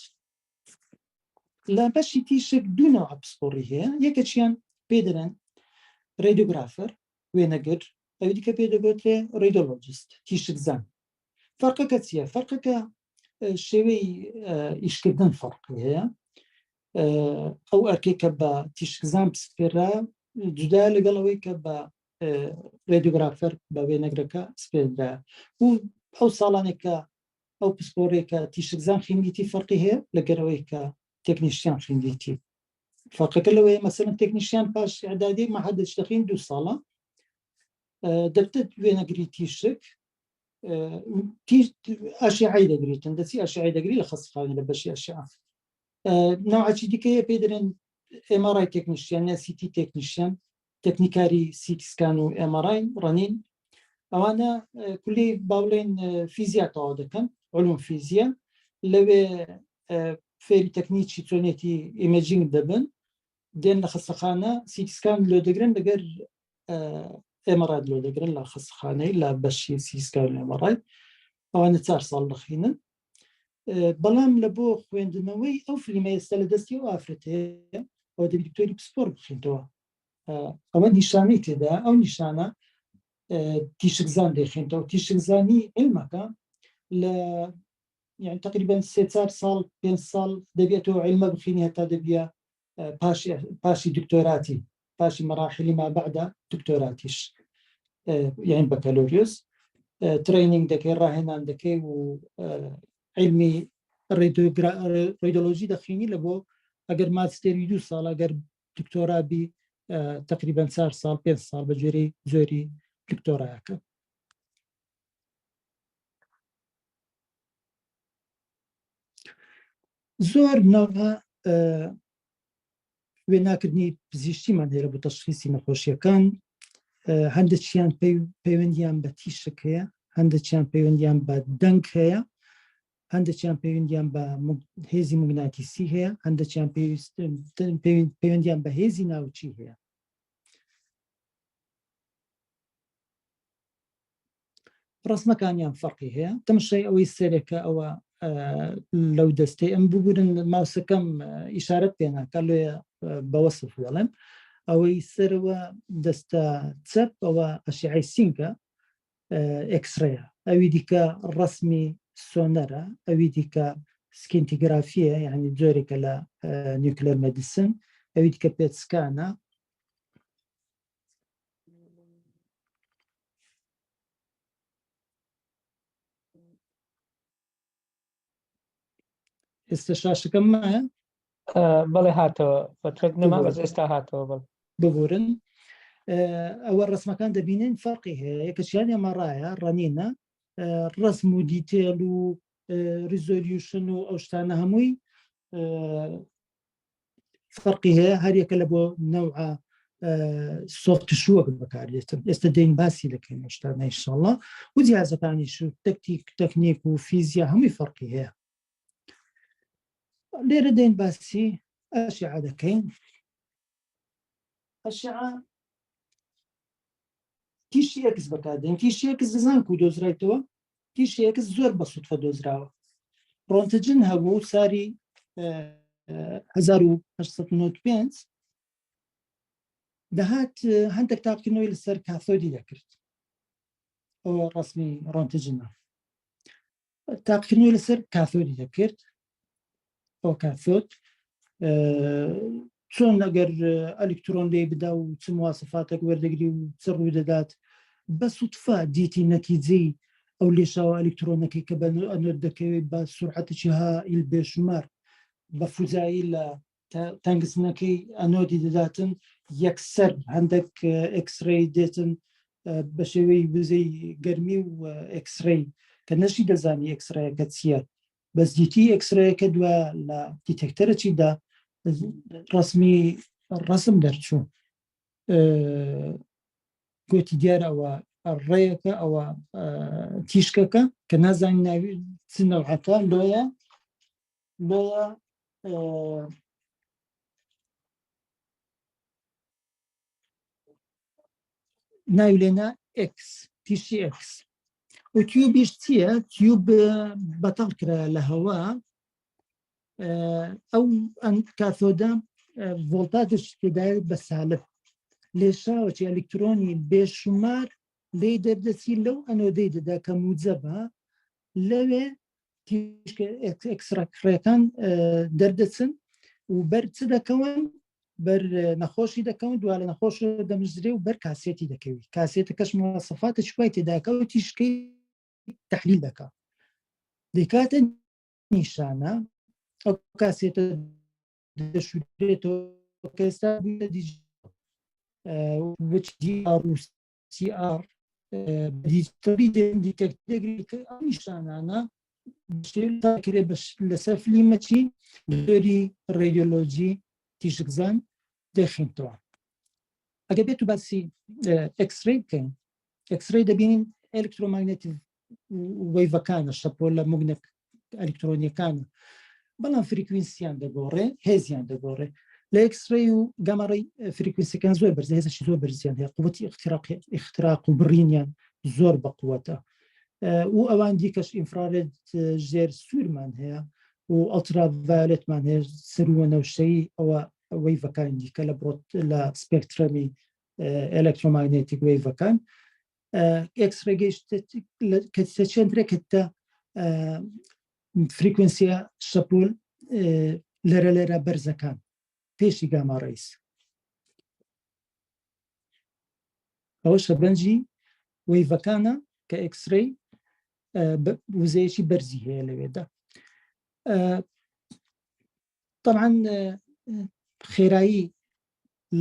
S2: لە بەشی تیشک دوو نەوع پسپۆڕی هەیە یەکەچیان پێ دەرێن radiographer وێنەگر ئەوی دیکە پێ دەگوترێ radiologist تیشکزان فەرقەکە چییە فەرقەکە شێوەی ئیشکردن فەرقی هەیە ئەو ئەرکێک کە بە تیشکزان پسپێرا جودا لەگەڵ ئەوەی کە بە radiographer بە وێنەگرەکە سپێردرا و ئەو ساڵانێک کە ئەو پسپۆڕێک کە تیشکزان خوێندیتی فەرقی هەیە لەگەرەوەی کە technician خوێندیتی فەرقەکە لەوەیە مەسەلەن technician پاش ئەدادی مەحەدەچ دەخین دوو ساڵە دەبتە وێنەگری تیشک. ئەشعی دەگریتن دەچی ئەشعی دەگری لە خەستخانە لە بەشی ئەشعە ناوەچی دیکەیە پێ دەرێن MRI technician یا CT technician تەکنیکاری CT scan و MRI ڕەنین ئەوانە کولی باڵێن فیزیا تەواو دەکەن علوم فیزیا لەوێ فێری تەکنیکی چۆنێتی imaging دەبن دێن لە خەستەخانە CT scan لۆ دەگرن لەگەر MRI لۆ دەگرن لە خەستەخانەی لە بەشی CT scan MRI ئەوانە چار ساڵ دەخینن بەڵام لە بۆ خوێندنەوەی ئەو فلیمە ئێستا لە دەستی ئەو ئافرەتەیە ئەوە دەبی دکتۆری پسپۆر بخێنەوە ئەوە نیشانەی تێدا ئەو نیشانە تیشکزان دەخێنەوە تیشکزانی علمەکە لە یعنی تقریبا سێ چار ساڵ پێ ساڵ دەبێتەوە علمە بخینی هەتا دەبیە پاشی دکتۆراتی پاشی مەراحلی ما بعد دکتۆراتیش یعنی بەکەلۆریۆس training دەکەی ڕاهێنان دەکەی و علمی radiology دەخینی لە بۆ ئەگەر ماجستێری دوو ساڵ ئەگەر دکتۆرا بی تقریبا چار ساڵ پێ ساڵ بە جۆری زۆری دکتۆراکە زۆر ناوە وێناکردنی پزیشتیمان هەیە بۆ تەشخیسی نەخۆشیەکان هەندێکیان پەیوەندیان بە تیشک هەیە هەندێکیان پەیوەندیان بە دەنگ هەیە هەندێکیان پەیوەندیان بە هێزی موگناتیسی هەیە هەندێکیان پەیوەندیان بە هێزی ناوچی هەیە ڕسمەکانیان فەرقی هەیە تەمشای ئەوەی سەرێکە ئەوە لەو دەستەی ئەم ببورن ماوسەکەم ئیشارەت پێناکە لێ بەوەسف دەڵێم ئەوەی سەرەوە دەستە چەپ ئەوە ئەشعی سینگە X-ray ە ئەوی دیکە ڕسمی سۆنەرە ئەوی دیکە scintigraphy یە یعنی جۆرێکە لە nuclear medicine ئەوی دیکە PET scan ە ئێستا شاشەکەم مایە
S1: بەڵێ هاتەوە فەترەک نەما بەس ئێستا هاتەوە بەڵ
S2: ببورن ئەوە ڕسمەکان دەبینن فەرقی هەیە یەکەشیان ئەمەڕایە ڕەنینە ڕسم و detail و resolution و ئەو شتانە هەمووی فەرقی هەیە هەریەکە لە بۆ نەوعە soft tissue ەک بەکاردێتن ئێستا دەین باسی دەکەین شتانە ئینشاڵڵا و جیازەکانیش و تەکتیک تەکنیک و فیزیا هەمووی فەرقی هەیە لێرە دەین باسی ئەشعە دەکەین ئەشعە تیشی ئێکس بەکاردێن تیشی ئێکس دەزان کو دۆزرایتەوە تیشی ئێکس زۆر بە سوتفە دۆزراوە ڕۆنتجن هەبوو ساری 1995 دەهات هەندێک تاقیکردنەوەی لەسەر کاثۆدی دەکرد ئەوە ڕسمی ڕۆنتجنە تاقیکردنەوەی لەسەر کاثۆدی دەکرد ئەو کاثۆد چۆن ئەگەر ئەلکترۆن لێ بدا و چ مواسفاتێک وەردەگری و چ ڕوو دەدات بە سوتفە دیتی نەتیجەی ئەو لێشاوە ئەلکترۆنەکەی کە بە ئەنۆد دەکەوێت بە سرعەتێکی هائیل بێشمار بە فوزایی لە تەنگستنەکەی ئەنۆدی دەداتن یەکسەر هەندێک X-ray دێتن بە شێوەی وزەی گەرمی و X-ray کە نەشی دەزانی X-ray ەکە چییە بەس دیتی X-ray ەکە دوا لە detector ە چیدا ڕسمی ڕسم دەرچوو گوتی دیارە ئەوە ڕێیەکە ئەوە تیشکەکە کە نازانین ناوی چ نەوعەکە لۆیە لۆیە ناوی لێنا ئێکس تیشی ئێکس و tube یش چییە؟ tube بەتاڵ کرا لە هەوا ئەو کاثۆدە ڤۆڵتاجش تێدایە بە سالب لێشاوەکی ئەلکترۆنی بێشومار لێی دەردەچی لەو ئەنۆدەی دەدا کە موجەبە لەوێ تیشکە X-ray ەکان دەردەچن و بەر چ دەکەون بەر نەخۆشی دەکەون دوا لە نەخۆش دەمزرێ و بەر کاسێتی دەکەوی کاسێتەکەش مواسەفاتە چوای تێداکە و تیشکەی تحلیل دەکا دەکاتە نیشانە ئەو کاسێتە دەشورێتەوە کە ئێستا بوویتە دیجیتاڵ، وچ دی ئار و سی ئار. دیجیتالی detect دەگری کە ئەو نیشانانە کرێ لەسەر فلیمەچی دۆری radiology تیشکزان دەخینتەوە. ئەگەر بێت و باسی X-ray بکەین، X-ray دەبینین electromagnetic wave ەکانە، شەپۆلە موگنە ئەلکترۆنیەکانە، بەڵام frequency یان دەگۆڕێ، هێزیان دەگۆڕێ. لە X-ray و gamma ray frequency ەکان زۆر بەرز، هێزێکی زۆر بەرزیان هەیە، قوتی اختراق و بڕینیان زۆر بەقوەتە. و ئەوان دیکەش infrared ژێر سوورمان هەیە و ultraviolet مان هەیە، سەرووە نەوشەیی، ئەوە wave ەکانی دیکە لە بڕۆت لە spectrum ی electromagnetic wave ەکان. X ڕێگەیشت کە چێندرێ کە frequency ە شەپۆل لەرە لەرە بەرزەکان پێشی gamma rays. ئەوە شەبەنجی wave ەکانە کە X-ray وزەیەکی بەرزی هەیە لەوێدا. طبعا خێرایی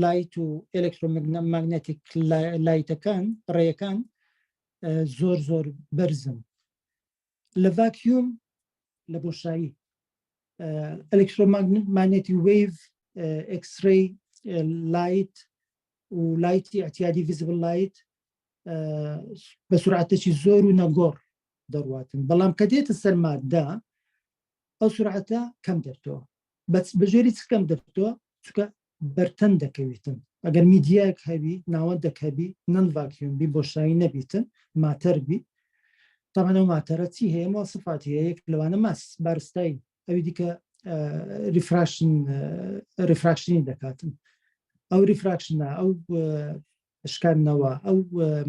S2: light و electromagnetic light ەکان ڕێیەکان زۆر زۆر بەرزن. لە vacuum لە بۆشایی electromagnetic wave X-ray light و light ی اعتیادی visible light بە سرعەتێکی زۆر و نەگۆڕ دەڕواتن، بەڵام کە دێتە سەر مادە ئەو سرعەتە کەم دەبتەوە. بە ژێری چ کەم دەبتەوە؟ چونکە بەرتەن دەکەویتن. ئەگەر میدیایەک هەبی، ناوەندێک هەبی، non vacuum بی، بۆشایی نەبیتن، matter بی، طبعا ئەو matter ە چی هەیە؟ مواصفاتی هەیە، یەک لەوانە mass بارستایی، ئەوی دیکە refraction، refraction ی دەکاتن. ئەو refraction ە، ئەو شکاندنەوە، ئەو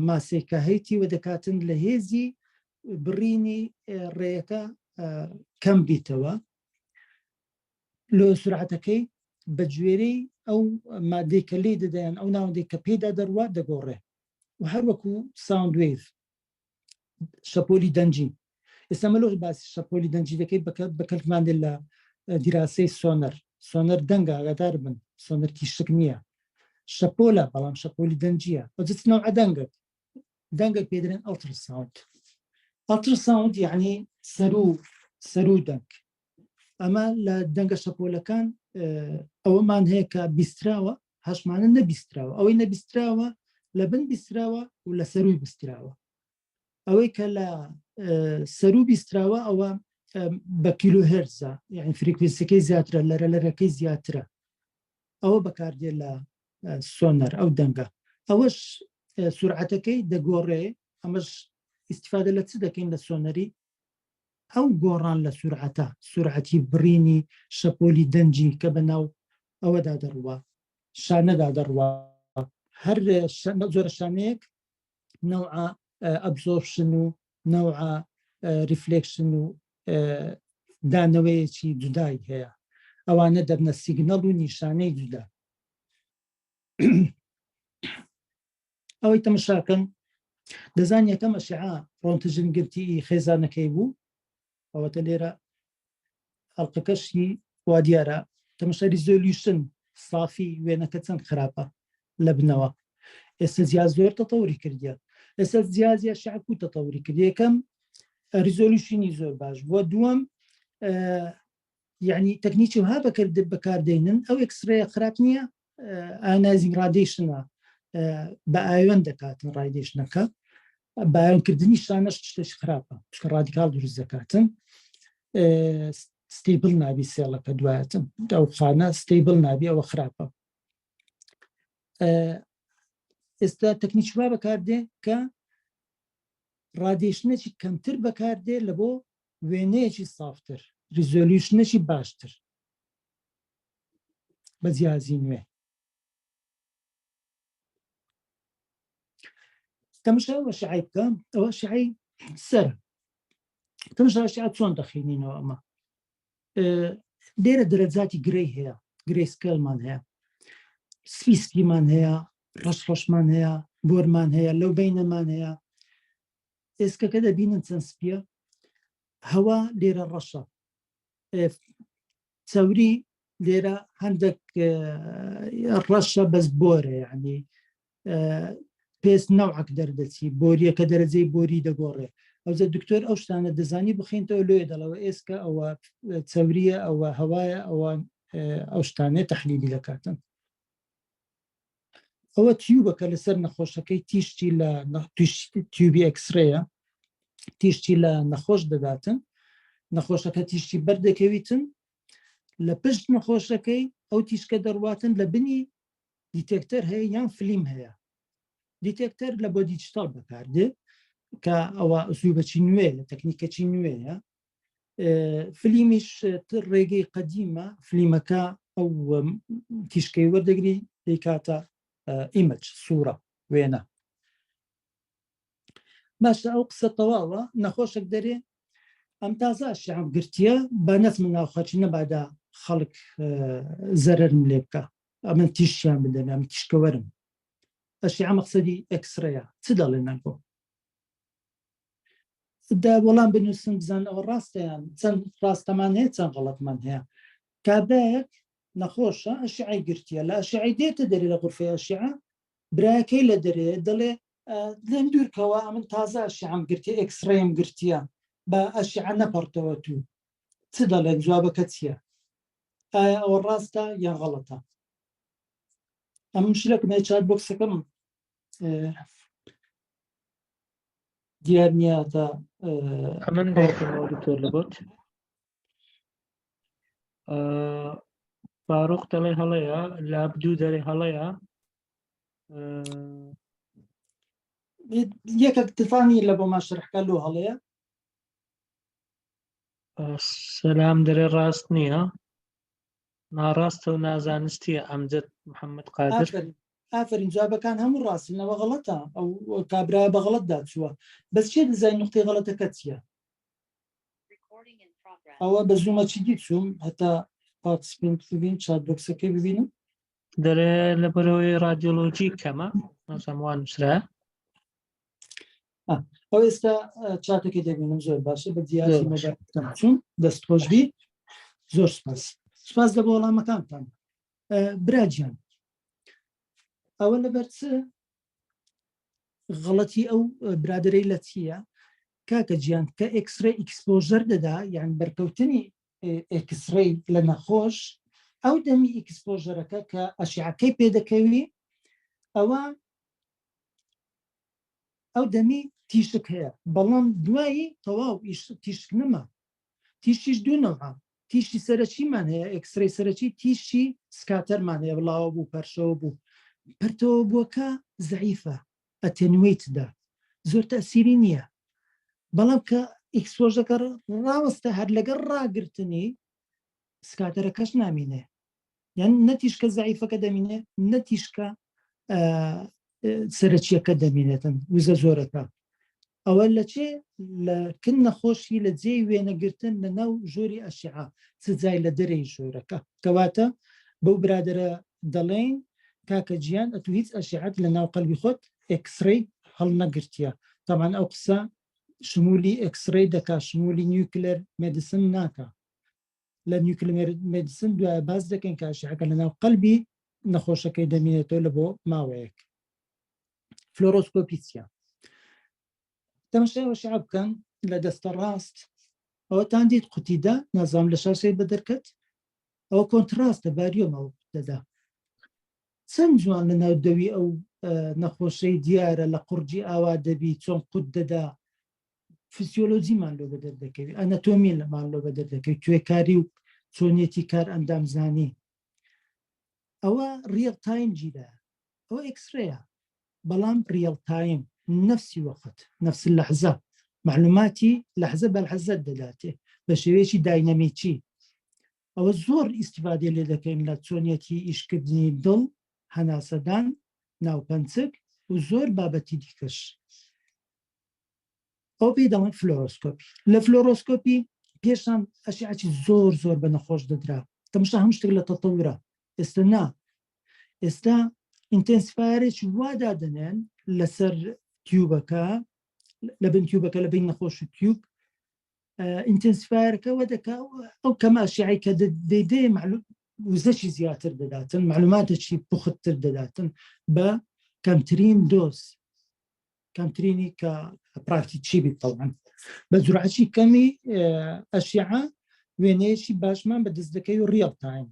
S2: ماسێکە هەیتی و دەکاتن لە هێزی بڕینی ڕێیەکە کەم بیتەوە. لۆ سرعەتەکەی بە گوێرەی ئەو مادەی کە لێی دەدەیان، ئەو ناوەندێک کە پێدا دەڕوات دەگۆڕێ. و هەروەکو sound wave، شەپۆلی دەنگی. ئێستا مە لۆ باسی شەپۆلی دەنگی دەکەی بە کەلکمان دێت لە دیراسەی سۆنەر. سۆنەر دەنگە، ئاگادار بن سۆنەر تیشک نییە، شەپۆلە، بەڵام شەپۆلی دەنگیە. ئەو چ نەوعە دەنگێک؟ دەنگێک پێ دەڵێن ultrasound. Ultrasound یعنی سەرو سەرو دەنگ. ئەمە لە دەنگە شەپۆلەکان ئەوەمان هەیە کە بیستراوە، هەشمانە نەبیستراوە. ئەوەی نەبیستراوە لە بن بیستراوە و لە سەروی بیستراوە. ئەوەی کە لە سەرو بیستراوە ئەوە بە کیلۆ هێرزە، یعنی frequency ەکەی زیاترە، لەرە لەرەکەی زیاترە، ئەوە بەکاردێ لە سۆنەر ئەو دەنگە. ئەوەش سرعەتەکەی دەگۆڕێ. ئەمەش ئیسیفادە لە چ دەکەین لە سۆنەری؟ ئەو گۆڕان لە سرعەتە، سرعەتی بڕینی شەپۆلی دەنگی کە بە ناو ئەوەدا دەڕوا، شانەدا دەڕوا. هەر جۆرە شانەیەک نەوعە absorption و نەوعە reflection و دانەوەیەکی جودای هەیە، ئەوانە دەبنە signal و نیشانەی جودا. ئەوەی تەمەشاکەن دەزان یەکەم ئەشعە ڕۆنتژن گرتی خێزانەکەی بوو، ئەوەتە لێرە ئەڵلقەکەشی وا دیارە. تەمەشا resolution سافی وێنەکە چەند خراپە لە بنەوە. ئێستا جیاز زۆر تەتەوری کردیە، ئێستا جیازیە شعک و تەتەوری کرد. یەکەم resolution ی زۆر باش بووە، دووەم یعنی تەکنیکی ها بەکرد بەکاردێنن. ئەو X-ray خراپ نییە، ionizing radiation ە، بە ئایۆن دەکاتن radiation ەکە. بایۆنکردنی شانەش شتێکی خراپە، چونکە radical دروست دەکاتن، stable نابی cell ەکە، دوایەتن ئەو خانە stable نابی، ئەوە خراپە. ئێستا تەکنیکی وا بەکاردێ کە radiation ێکی کەمتر بەکاردێ لە بۆ وێنەیەکی سافتر، resolution ێکی باشتر بە جیازی نوێ. تەمەشا ئەو ئەشعەی بکە، ئەو ئەشعەی سەر تەمەشا ئەشعە چۆن دەخینینەوە. ئەمە لێرە دەرەجاتی gray هەیە، gray scale مان هەیە، سپی سپیمان هەیە، ڕەش ڕەشمان هەیە، بۆرمان هەیە، لەو بینەمان هەیە. ئێسکەکە دەبینن چەند سپیە، هەوا لێرە ڕەشە، چەوری لێرە هەندێک ڕەشە بەس بۆرە، یعنی. پێست نەوعەک دەردەچی، بۆریەکە دەرەجەی بۆری دەگۆڕێ. ئەوجە دکتۆر ئەو شتانە دەزانی بخینتەوە لۆیە دەڵەوە ئێسکە ئەوە چەوریە ئەوە هەوایە ئەوە ئەو شتانەیە تەحلیلی دەکاتن. ئەوە تیوبەکە لەسەر نەخۆشەکەی تیشتی لە تیوبی ئەکسرەیە تیشتی لە نەخۆش دەداتن نەخۆشەکە تیشتی بەردەکەویتن لە پشت نەخۆشەکەی ئەو تیشکە دەڕواتن لە بنی detector هەیە یان فلیم هەیە detector لە بۆ دیجیتال بەکاردێ کە ئەوە ئوسلوبەچی نوێ لە تەکنیکەچی نوێیە فلیمیش تر ڕێگەی قەدیمە فلیمەکە ئەو تیشکەی وەردەگری دەیکاتە image سوورە وێنە باشە ئەو قسە تەواوە نەخۆشێک دەرێ ئەم تازە شعب گرتیە بە نەچمە ناو خەرچی نەبادا خەڵک زەرەرم لێ بکە ئەمن تیشیان بدەن ئەم تیشکەوەرم ئەشیعە مەقسەدی ئێکسرەیە چ دەڵێن بۆ دا وەڵام بنووسن بزان ئەوە ڕاستەیان چەند ڕاستەمان هەیە چەند غەڵەتمان هەیە کابرایەک نەخۆشە ئەشعی گرتیە لە ئەشعی دێتە دەرێ لە غرفەی ئەشعە برایەکەی لە دەرێ دەڵێ لێم دوورکەوە ئەمن تازە ئەشعەم گرتیە ئێکسڕەیم گرتیە بە ئەشعە نەپەڕتەوە تو چ دەڵێن جوابەکە چییە ئایا ئەوە ڕاستە یان غەڵەتە ئەم شلەکم هەیە چات بۆکسەکەم دیار نییە تا
S1: ئەمن دەکەمەوە دکتۆر لە بۆت فاروق دەڵێ هەڵەیە لاب دوو دەرێ هەڵەیە
S2: یەکێک تفانی لە بۆمان شەرحکە لۆ هەڵەیە
S1: سەلام دەرێ ڕاست نییە ناڕاستە و نازانستیە ئەمجد محەممەد قادر
S2: ئافرین جوابەکان هەموو ڕاستنەوە غەڵەتە ئەو کابرا بە غەڵەت داچووە بەس چێ دەزای نقطەی غەڵەتەکە چییە ئەوە بە زوومە چی دی چووم هەتا participant ببین chat box ەکەی ببینم
S1: دەرێ لە بەرەوەی ڕادیۆلۆجی کەمە نازانم وا نووسرا
S2: ئەو ئێستا چاتەکەی دەبینم زۆر باشە بە دیاسی چون دەست خۆشبی زۆر سپاس سپاس لە بۆ وەڵامەکانتان براجیان ئەوە لەبەر چ غەڵەتی ئەو برادەرەی لە چییە کاکە گیان کە X-ray exposure دەدا یان بەرکەوتنی X-ray لە نەخۆش ئەو دەمی exposure ەکە کە ئەشعەکەی پێدەکەوی ئەوە ئەو دەمی تیشک هەیە بەڵام دوایی تەواو تیشک نەما تیشکیش دوو نەوعە تیشکی سەرەکیمان هەیە X-ray سەرەکی تیشکی scatter مان هەیە بڵاوە بوو پەرشەوە بوو پەرتەوە بووەکە زەعیفە attenuate دا زۆر تەسیری نییە بەڵام کە exposure ەکە ڕاوەستە هەر لەگەڵ ڕاگرتنی scatter ەکەش نامینێ یان نەتیشکە زەعیفەکە دەمینێ نەتیشکە سەرەکیەکە دەمینێتن وزە زۆرەکە ئەوە لە چێ لە کن نەخۆشی لە جێی وێنەگرتن لە ناو ژۆری ئەشعە چ جای لە دەرەی ژۆرەکە کەواتە بەو برادرە دەڵێین کاکە گیان ئەتو هیچ ئەشعەت لە ناو قەلبی خۆت X-ray هەڵنەگرتیە تەمان ئەو قسە شمولی X-ray دەکا شمولی nuclear medicine ناکا لە nuclear medicine دوایە باس دەکەین کە ئەشعەکە لە ناو قەلبی نەخۆشەکەی دەمینێتەوە لە بۆ ماوەیەک fluoroscopy چیە تەمەشای ئەشعە بکەن لە دەستە ڕاست ئەوەتان دیت قوتیدا نازانم لە شاشەی بە دەرکەت ئەوە contrast ە باریۆم ئەو دەدا چەند جوان لە ناو دەوی ئەو نەخۆشەی دیارە لە قوڕگی ئاوا دەبی چۆن قوت دەدا فسیۆلۆجیمان لۆ بەدەر دەکەوی ئەنەتۆمی لەمان لۆ بەدەر دەکەوی توێکاری و چۆنیەتی کار ئەندامزانی ئەوە real time گیرە ئەوە X-ray ە بەڵام real time نفسی وەخت نفس لحظە معلوماتی لحظە بە لحظە دەداتێ بە شێوەیەکی داینەمیکی ئەوە زۆر ئیسیفادێ لێ دەکەین لە چۆنیەتی ئیشکردنی دڵ هەناسەدان ناوپەنچک و زۆر بابەتی دیکەش ئەو پێی دەڵێن fluoroscopy لە fluoroscopy پێشان ئەشعەی زۆر زۆر بە نەخۆش دەدرا تەمشا هەم شتێک لە تەتەورە ئێستا نا ئێستا intensifier ێکی وا دادەنێن لەسەر tube ەکە لە بن tube ەکە لە بین نەخۆش و tube intensifier ەکە وە دەکا ئەو کەمە ئەشعەی کە دەیدێ معلوم وزەشی زیاتر دەداتن معلوماتێکی پوختتر دەداتن بە کەمترین dose. کەمترینی کە پراکتیکی بیت تەوان بە جورعەتی کەمی ئەشیعە وێنەیەکی باشمان بە دەست دەکەی و real time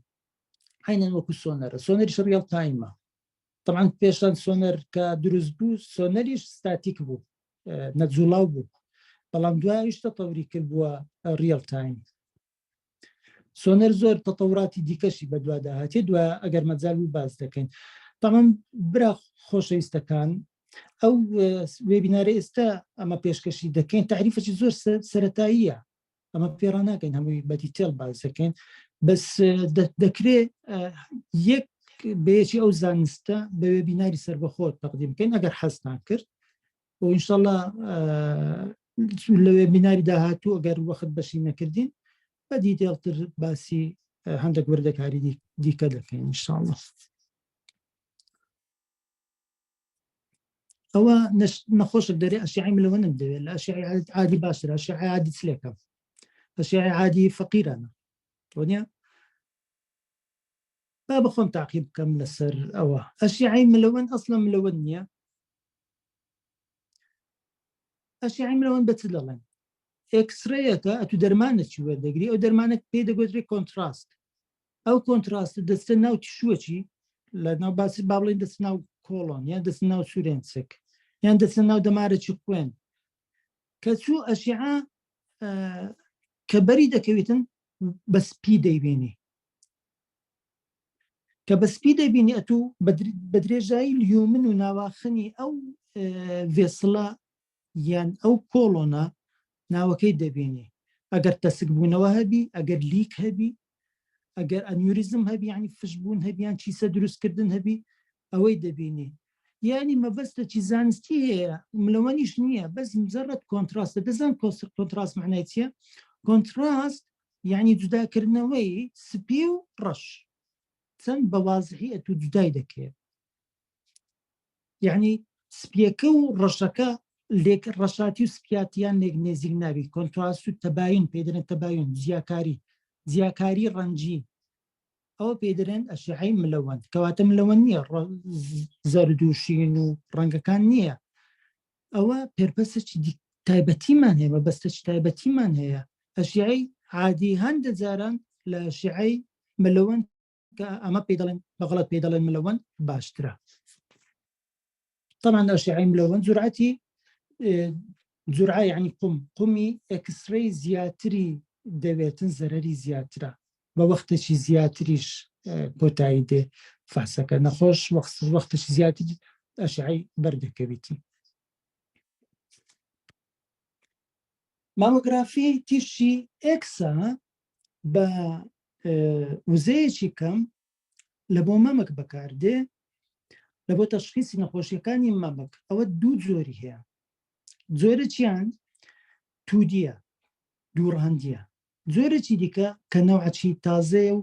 S2: عینەن وەکو سۆنەرە سۆنەریش real time ە طبعا پێشان سۆنەر کە دروست بوو سۆنەریش static بوو نەجوڵاو بوو بەڵام دوایش تەتەوری کرد بووە real time سۆنەر زۆر تەتەوراتی دیکەشی بەدوادا هاتێ دو ئەگەر مەجال و باس دەکەین تەمام برا خۆشەویستەکان ئەو webinar ە ئێستا ئەمە پێشکەشی دەکەین تاریفەکی زۆر سەتاییە ئەمە پێڕا ناکەین هەمووی بە detail باس دەکەین بەس دەکرێت یەک بەیەکی ئەو زانستە بە webinar ی سەربەخۆ تەقدیم بکەین ئەگەر حەزتان کرد و ئینشاءاللە لە webinar ی داهاتوو ئەگەر وەخت بەشی نەکردین بە detail تر باسی هەندێک وردەکاری دیکە دەکەین ئینشاءاللە ئەوە نەخۆشت دەرێ ئەشیعی ملەوەنم دەوێت لە ئەشیعی عادی باشتر ئەشیعی عادی چلێکە ئەشیعی عادی فەقیرانە نیە با بەخۆم تاقی بکەم لەسەر ئەوە ئەشیعی ملەوەن ئەسڵە ملەوەن نییە ئەشیعی ملەوەن بە چ دەڵێن X-ray ەکە ئەتو دەرمانە چی وەردەگری ئەو دەرمانە پێی دەگوترێ contrast ئەو contrast دەستە ناو tissue ەچی لە ناو باسی با بڵێن دەست ناو کۆڵۆن یان دەست ناو سوورێنچک یان دەستە ناو دەمارەی خوێن کە چوو ئەشیعە کە بەری دەکەویتن بە سپی دەیبینی کە بە سپی دەبینی ئەتوو بە درێژایی lumen و ناواخنی ئەو vessel ە یان ئەو کۆڵۆنە ناوەکەی دەبینی ئەگەر تەسک بوونەوە هەبی ئەگەر leak هەبی ئەگەر aneurysm هەبی ینی فشبوون هەبیان چیسە دروستکردن هەبی ئەوەی دەبینی یعنی مەبەستەکی زانستی هەیە ملەوەنیش نییە بەس مجرد contrast ە دەزان contrast معنای چییە contrast یعنی جوداکردنەوەی سپی و ڕەش چەند بە وازحی ئەتو جودای دەکرێت یعنی سپیەکە و ڕەشەکە لێک ڕەشاتی و سپیاتیان لێک نێزیک نابی contrast و تەباین پێدرێن تەباین جیاکاری جیاکاری ڕەنجی ئەوە پێدرێن ئەشعی ملەوەند کەواتە ملەوەند نییە زەرد و شین و ڕەنگەکان نییە ئەوە purpose ەکی تایبەتیمان هەیە مەبەستەکی تایبەتیمان هەیە ئەشعی عادی هەندە جاران لە ئەشعی ملەوەند کە ئەمە پێی دەڵێن بە غەڵەت پێی دەڵێن ملەوەن باشترە طبعا ئەشعی ملەوەن جورعەتی جورعە یعنی قوم قومی X-ray زیاتری دەوێتن زەرری زیاترە بە وەختێکی زیاتریش کۆتایی دێ فاسەکە نەخۆش وەخت وەختێکی زیاتر ئەشعی بەردەکەویتن مامۆگرافی تیشی ئێکسە بە وزەیەکی کەم لە بۆ مەمک بەکاردێ لە بۆ تەشخیسی نەخۆشیەکانی مەمک ئەوە دوو جۆری هەیە جۆرەچیان 2D یە دوو ڕەهەندیە جۆرێکی دیکە کە نەوعەکی تازەیە و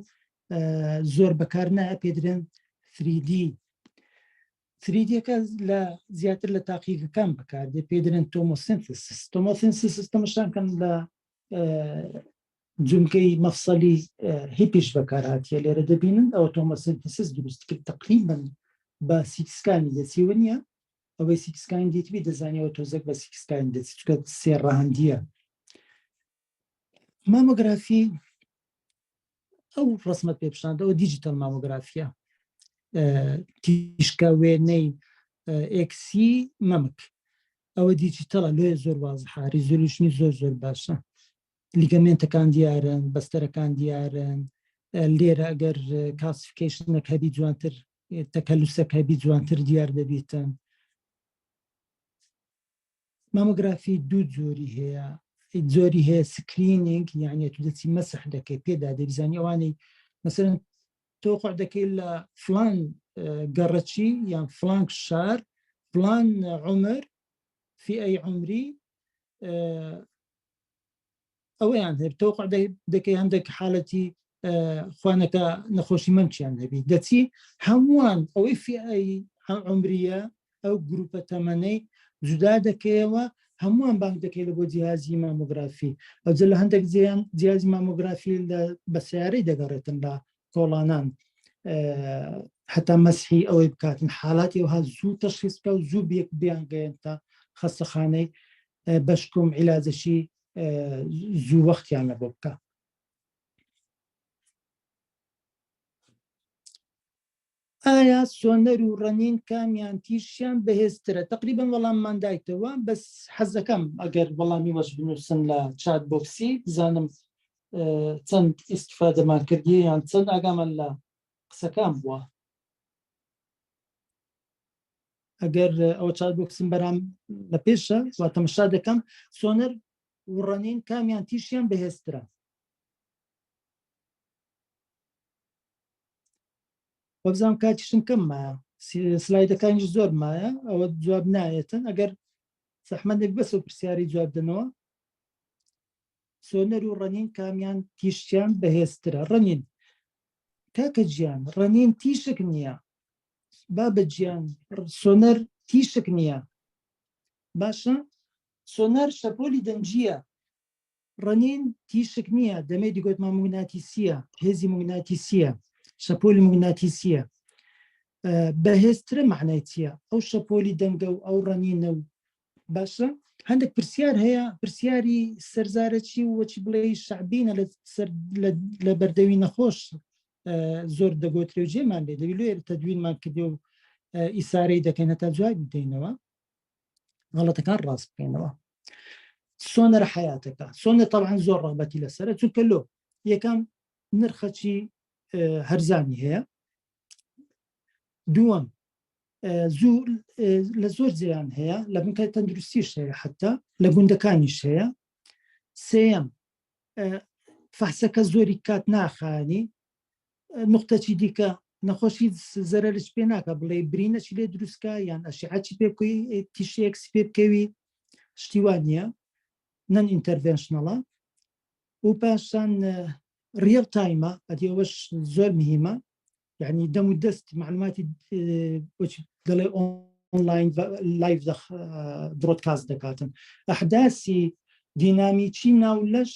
S2: زۆر بەکار نایە پێدرێن 3D 3D ەکە لە زیاتر لە تاقیگەکان بەکاردێ پێدرێن tomosynthesis tomosynthesis تەمەشان کەن لە جومگەی مەفسەلی hip یش بەکارهاتیە لێرە دەبینن ئەوە tomosynthesis دروست کرد تقریبا بە CT scan ی دەچی وە نییە ئەوەی CT scan ی دیتبی دەزانیەوە تۆزێک بە CT scan ی دەچی چونکە سێ ڕەهەندیە مامۆگرافی ئەو ڕسمەت پێ پیشاندەوە digital مامۆگرافیە تیشکە وێنەی ئێکسی مەمک ئەوە digital ە لێ زۆر وازحە resolution ی زۆر زۆر باشە ligament ەکان دیارن بەستەرەکان دیارن لێرە ئەگەر calcification ەک هەبی جوانتر تەکەلوسەک هەبی جوانتر دیار دەبیتن مامۆگرافی دوو جۆری هەیە جۆری هەیە screening یعنی تو دەچی مەسح دەکەی پێدا دەبزانی ئەوانەی مەسەرەن تۆقع دەکەی لە فلان گەڕەکی یان فلان شار فلان عمر في ئەی عمری ئەوەیان هەیە تەوقع دەکەی هەندێک حالەتی خوانەکە نەخۆشی مەمکیان هەبی دەچی هەمووان ئەوەی فئەی عمریە ئەو گروپە تەمەنەی جودا دەکەیەوە هەمووان بانگ دەکەی لە بۆ جیهازی مامۆگرافی ئەوجە لە هەندێک جیان جیازی مامۆگرافی لە بە سیارەی دەگەڕێتن لە کۆڵانان هەتا مەسحی ئەوەی بکاتن حالاتی ئەوها زوو تەشخیص بکە و زوو بێک بیانگەیەن تا خەستەخانەی بەشکم عیلاجەشی زوو وەختیان لە بۆ بکە. ئایا سۆنەر و ڕەنین کامیان تیشیان بەهێزترە؟ تەقریبەن وەڵاممان دایتەوە بەس حەزەکەم ئەگەر وەڵامی وەش بنووسن لە chat box ی بزانم چەند ئیسیفادەمان کردی یان چەند ئاگامان لە قسەکان بووە. ئەگەر ئەوە chat box م بەرام لە پێشە وا تەمەشا دەکەم سۆنەر و ڕەنین کامیان تیشیان بەهێزترە؟ وەبزانام کاتیشم کەم مایە سلایدەکانیش زۆر مایە ئەوە جواب نایەتن ئەگەر زەحمەتێک بەس و پرسیاری جواب دەنەوە. سۆنەر و ڕەنین کامیان تیشکیان بەهێزترە؟ ڕەنین کاکە گیان ڕەنین تیشک نییە بابە گیان سۆنەر تیشک نییە باشە سۆنەر شەپۆلی دەنگیە ڕەنین تیشک نییە دەمێ دیگۆتمان موگناتیسیە هێزی موگناتیسیە شەپۆلی موگناتیسیە بەهێزترە معنای چییە ئەو شەپۆلی دەنگە و ئەو ڕەنینە و باشە هەندێک پرسیار هەیە پرسیاری سەرزارەکی و وەچی بڵێ شعبینە لە بەردەوی نەخۆش زۆر دەگۆترێ و جێمان لێ دەبی لێ تەدوینمان کردی و ئیسارەی دەکەین هەتا جوابی بدەینەوە غەڵەتەکان ڕاست بکەینەوە سۆنەر حیاتەکە سۆنە تەعاان زۆر ڕغبەتی لەسرە چونکە لۆ یەکەم نرخەچی هەرزانی هەیە دووەم زوو لە زۆر جێیان هەیە لە بنکای تەندروستیش هەیە حتا لە گوندەکانیش هەیە سێیەم فەحسەکە زۆری کات ناخانی نقطەی دیکە نەخۆشی زەرەرش پێ ناکە بڵێ برینەچی لێ دروستکە یان ئەشعەچی پێ بکەی تیشێکسی پێ بکەوی شتیوان نییە non interventional ە و پاشان real time ە ئەدی ئەوەش زۆر مهمە یعنی دەم و دەست معلوماتی دەڵێ online live broadcast دەکاتن ئەحداسی دینامیکی ناو لەش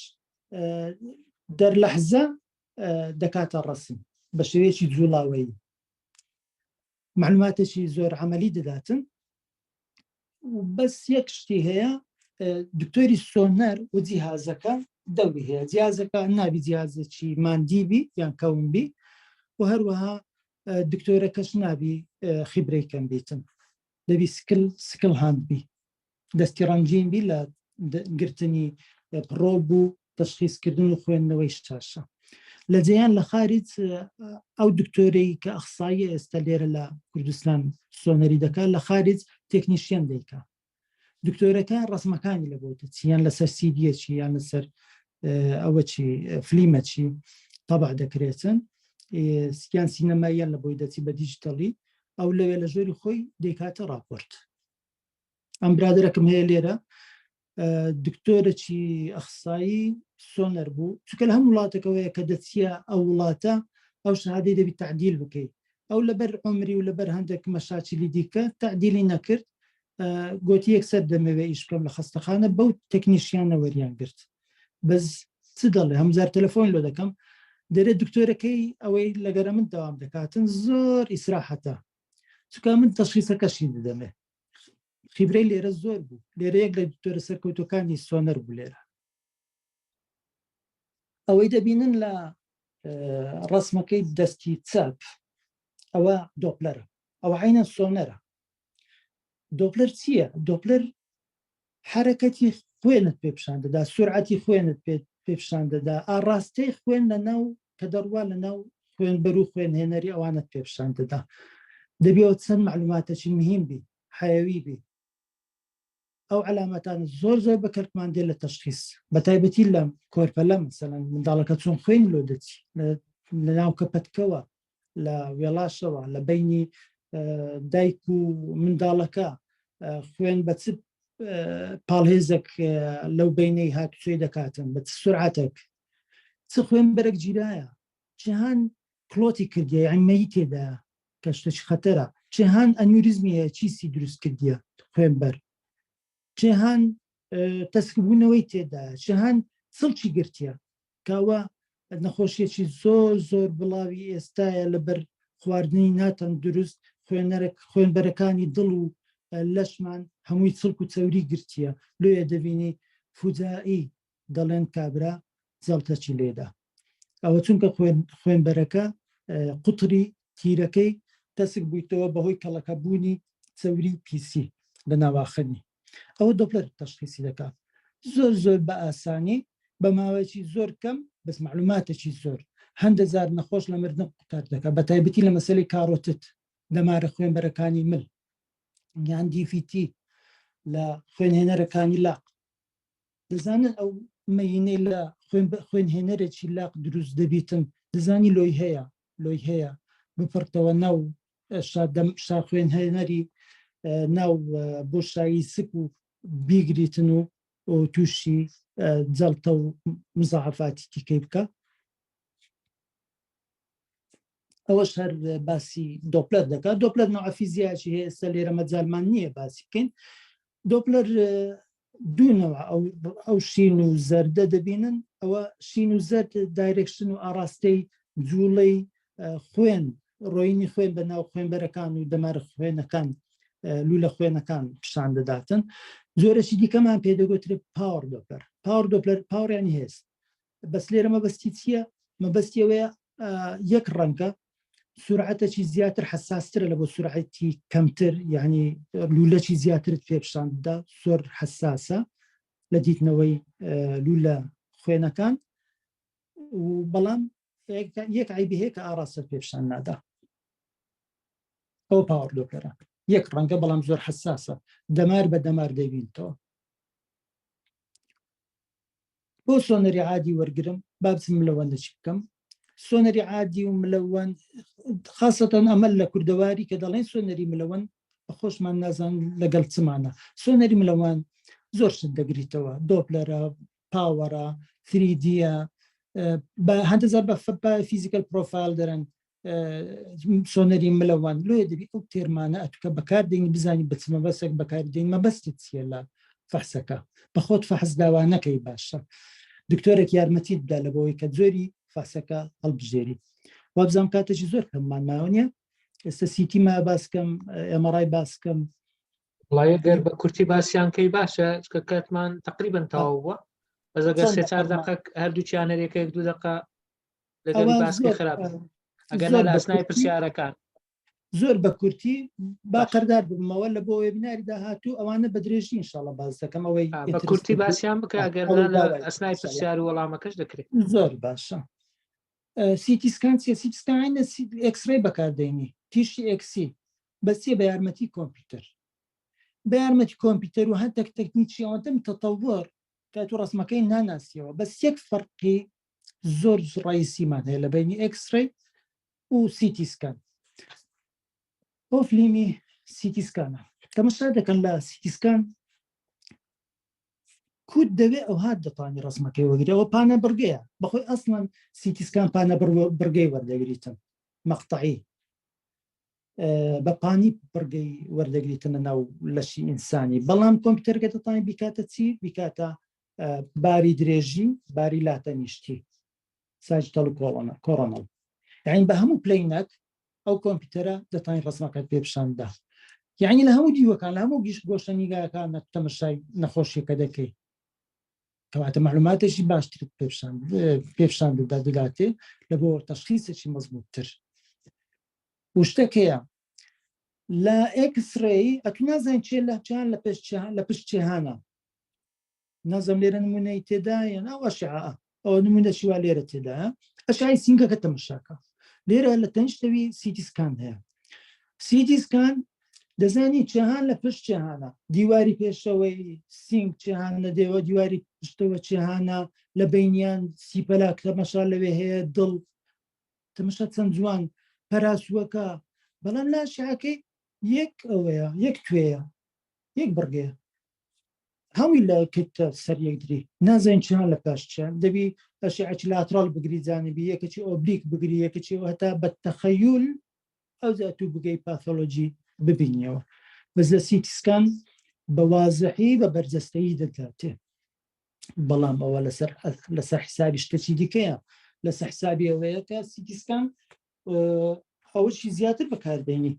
S2: دەرلەحزە دەکاتە ڕسم بە شێوەیەکی جوڵاوەیی معلوماتێکی زۆر عملی دەداتن بەس یەک شتی هەیە دکتۆری سۆنەر و جیهازەکە دەوری هەیە جیازەکە نابی جیازێکی ماددی بی یان کەون بی و هەروەها دکتۆرەکەش نابی خیبرەی کەم بیتن دەبی skill skill hand بی دەستی ڕەنگین بی لە گرتنی probe و تەشخیصکردن و خوێندنەوەی شاشە لە جیان لە خارج ئەو دکتۆرەی کە ئەخسایی ئێستا لێرە لە کوردستان سۆنەری دەکات لە خارج technician دەیکا دکتۆرەکە ڕسمەکانی لە بۆتە چیان لەسەر سیدیە چی یان لەسەر ئەوە چی فلیمە چی تەبع دەکرێتن سکیان سینەماییان لە بۆی دەچی بە دیجیتەڵی ئەو لەوێ لە ژۆری خۆی دەیکاتە راپۆرت ئەم برادەرەکم هەیە لێرە دکتۆرەکی ئەخسایی سۆنەر بوو چکە لە هەم وڵاتەکەوەیە کە دەچیە ئەو وڵاتە ئەو شهادەی دەبی تعدیل بکەیت ئەو لەبەر عمری و لەبەر هەندێک مەشاچلی دیکە تعدیلی نەکرد گوتی یەکسەر دەمەوێ ئیش بکەم لە خەستەخانە بەو technician ە وەریان گرت بەس چ دەڵێ هەمزار تەلەفۆن لۆ دەکەم دەرێ دکتۆرەکەی ئەوەی لەگەرە من داوام دەکاتن زۆر ئیسراحەتە چکە من تەشخیسەکەشی دەدەمێ خیبرەی لێرە زۆر بوو لێرە یەک لە دکتۆرە سەرکەوتەکانی سۆنەر بوو لێرە ئەوەی دەبینن لە ڕسمەکەی دەستی چەپ ئەوە دۆپلەرە ئەوە عینە سۆنەرە دۆپلەر چییە؟ دۆپلەر حرەکەتی خوێنت پێ پیشان دەدا سرعەتی خوێنت پێ پیشان دەدا ئاڕاستەی خوێن لە ناو کە دەڕوا لە ناو خوێنبەر و خوێنهێنەری ئەوانت پێ پیشان دەدا دەبیەوە چەند معلوماتەکی مهم بی حیوی بی ئەو عەلامەتانە زۆر زۆر بە کەلکمان دێ لە تەشخیص بە تایبەتی لە کۆرپەلە مەسەلەن منداڵەکە چۆن خوێن لۆ دەچی لە ناو کەپەتکەوە لە وێڵاشەوە لە بینی دایک و منداڵەکە خوێن بە چ پاڵهێزێک لەو بینەی هاتوچۆی دەکاتن بە چ سرعەتێک چ خوێن بەرەک گیرایە چهان clot ی کردیە یعنی مەی تێدا کە شتێکی خەتەرە چهان ئەنیوریزمی هەیە چیسی دروست کردیە خوێنبەر چهان تەسکبوونەوەی تێدا چهان سڵکی گرتیە کاوە نەخۆشیەکی زۆر زۆر بڵاوی ئێستایە لەبەر خواردنی ناتەندروست خوێنەرە خوێنبەرەکانی دڵ و لەشمان هەمووی چڵک و چەوری گرتیە لۆیە دەبینی فوجائی دەڵێن کابرا جەڵتەچی لێدا ئەوە چونکە خوێن خوێنبەرەکە قوتری تیرەکەی تەسک بوویتەوە بەهۆی کەڵەکە بوونی چەوری پیسی لە ناواخنی ئەوە دۆپلەر تەشخیسی دەکات زۆر زۆر بە ئاسانی بە ماوەیەکی زۆر کەم بەس معلوماتێکی زۆر هەندە جار نەخۆش لە مردن قوتار دەکات بە تایبەتی لە مەسەلەی کارۆتت دەمارە خوێنبەرەکانی مل یان DVT لە خوێنهێنەرەکانی لاق دەزانن ئەو مەینەی لە خوێن خوێنهێنەرێکی لاق دروست دەبیتن دەزانی لۆی هەیە لۆی هەیە بپڕتەوە ناو شاخوێنهێنەری ناو بۆشایی سک و بیگریتن و تووشی جەڵتە و مزاعفاتی دیکەی بکە ئەوەش هەر باسی دۆپلەر دەکات دۆپلەر نوعە فیزیاکی هەیە ئێستا لێرە مەجالمان نییە باسی بکەین دۆپلەر دوو نەوە ئەو شین و زەردە دەبینن ئەوە شین و زەرد direction و ئاراستەی جوڵەی خوێن ڕۆینی خوێن بە ناو خوێنبەرەکان و دەمار خوێنەکان لولە خوێنەکان پیشان دەداتن جۆرەی دیکەمان پێدەگوترێت power Doppler power Doppler power یانی هێز بەس لێرە مەبەستی چییە؟ مەبەستی ئەوەیە یەک ڕەنگە سرعەتەکی زیاتر حساسترە لە بۆ سرعەتی کەمتر یعنی لولەکی زیاترت پێ پیشان دەدا زۆر حساسە لە دیتنەوەی لولە خوێنەکان و بەڵام یەک عیبی هەیە کە ئاراستە پێ پیشان نادا ئەو power Doppler ە یەک ڕەنگە بەڵام زۆر حساسە دەمار بە دەمار دەبینتەوە بۆ سۆنەری عادی وەرگرم با بچم ملەوەن لە چی بکەم سۆنەری عادی و ملەوەن خاصەتەن ئەمە لە کوردەواری کە دەڵێن سۆنەری ملەوەن خۆشمان نازان لەگەڵ چمانە سۆنەری ملەوان زۆر شت دەگریتەوە دۆپلەرە power ە 3D یە بە هەندە زار بە physical profile دەرن سۆنەری ملەوان لۆیە دەبی ئەو term انە ئەتوکە بەکاردێنی بزانی بە چ مەبەستێک بەکاردێن مەبەستت چییە لە فەحسەکە بە خۆت فەحس داوا نەکەی باشە دکتۆرێک یارمەتیت بدا لە بۆی کە جۆری فەحسەکە هەڵبژێری وابزانام کاتێکی زۆر کەممان ماوە نیە ئێستا CT ما باسکەم MRI باسکەم
S1: وڵی گەر بە کورتی باسییان کەی باشە چکە کاتمان تقریبن تەواو بووە بەس ئەگەر سێ چار دقە هەردووکیان هەرێکە یەک دوو دقە لەگەڵی باسکی خراپ ئەگەر لە ئەسنای پرسیارەکان
S2: زۆر بە کورتی با قەردار بمەوە لە بۆ وێبیناری داهاتوو ئەوانە بە درێژی انشاءاللە باس دەکەم ئەوەی
S1: بە کورتی باسییان بکە ئەگەر ئەسنای پرسیار و وەڵامەکەش دەکرێت
S2: زۆر باشە CT scan چیە CT scan X-ray بەکاردێنی تیشی ئێکسی بەسیە بە یارمەتی کۆمپیوتەر بە یارمەتی کۆمپیوتەر و هەندێک تەکنیکی ئەوەندە متەتەوەر کە تو ڕسمەکەی ناناسیەوە بەس یەک فەرقی زۆر ڕئیسیمان هەیە لە بینی X-ray و CT scan ئەو فلیمی CT scan ە تەمەشا دەکەن لە CT scan کوت دەوێ ئەوها دەتوانانی ڕسمەکەی وەگرەوە پانە بڕگەیە بەخۆی ئەسڵەن CT scan پانە بڕگەی وەردەگریتن مەقتەعی بە پانی بڕگەی وەردەگریتنە ناو لەشی ئینسانی بەڵام کۆمپیوتەرەکە دەتوانێت بیکاتە چی بیکاتە باری درێژی باری لاتەنیشتی sagittal و کۆڵۆنە coronal یعنی بە هەموو plane ێک ئەو کۆمپیوتەرە دەتوانین ڕسمەکەت پێ پیشاندا یعنی لە هەموو دیوەکان لە هەموو گشت گۆشە نیگاکان تەمەشای نەخۆشیەکە دەکەی کەواتە معلوماتێکی باشترت پێ پیشان دەدا دەداتێ لە بۆ تەشخیسێکی مەزبووتتر و شتێک هەیە لە X-ray ئەتو نازانین چێ لە چیان لە پێش لە پشت چێهانە نازم لێرە نمونەی تێدا یان ئەو ئەشعە ئەو نمونە چیوا لێرە تێدا ئەشعی سینگەکە تەمەشاکە لێرە لە تەنیشتەوی CT scan هەیە CT scan دەزانی چهان لە پشت چهانە دیواری پێشەوەی سینگ چهان لە دێوە دیواری پشتەوە چهانە لە بینیان سیپەلاک تەمەشا لەوێ هەیە دڵ تەمەشا چەند جوان پەراسووەکە بەڵام لاشەکەی یەک ئەوەیە یەک توێیە یەک بڕگەیە هەمووی لە کەتە سەر یەکدری نازانین چیان لە پاش چیان دەبی ئەشعەکی lateral بگری جانبی یەکەکی oblique بگری یەکەکی هەتا بە تەخەیول ئەو تو بگەی pathology ببینیەوە بەس لە CT scan بە وازحی بە بەرجەستەیی دەداتێ بەڵام ئەوە لەسەر لەسەر حسابی شتێکی دیکەیە لەسەر حسابی ئەوەیە کە CT scan ئەوەشی زیاتر بەکاردێنی.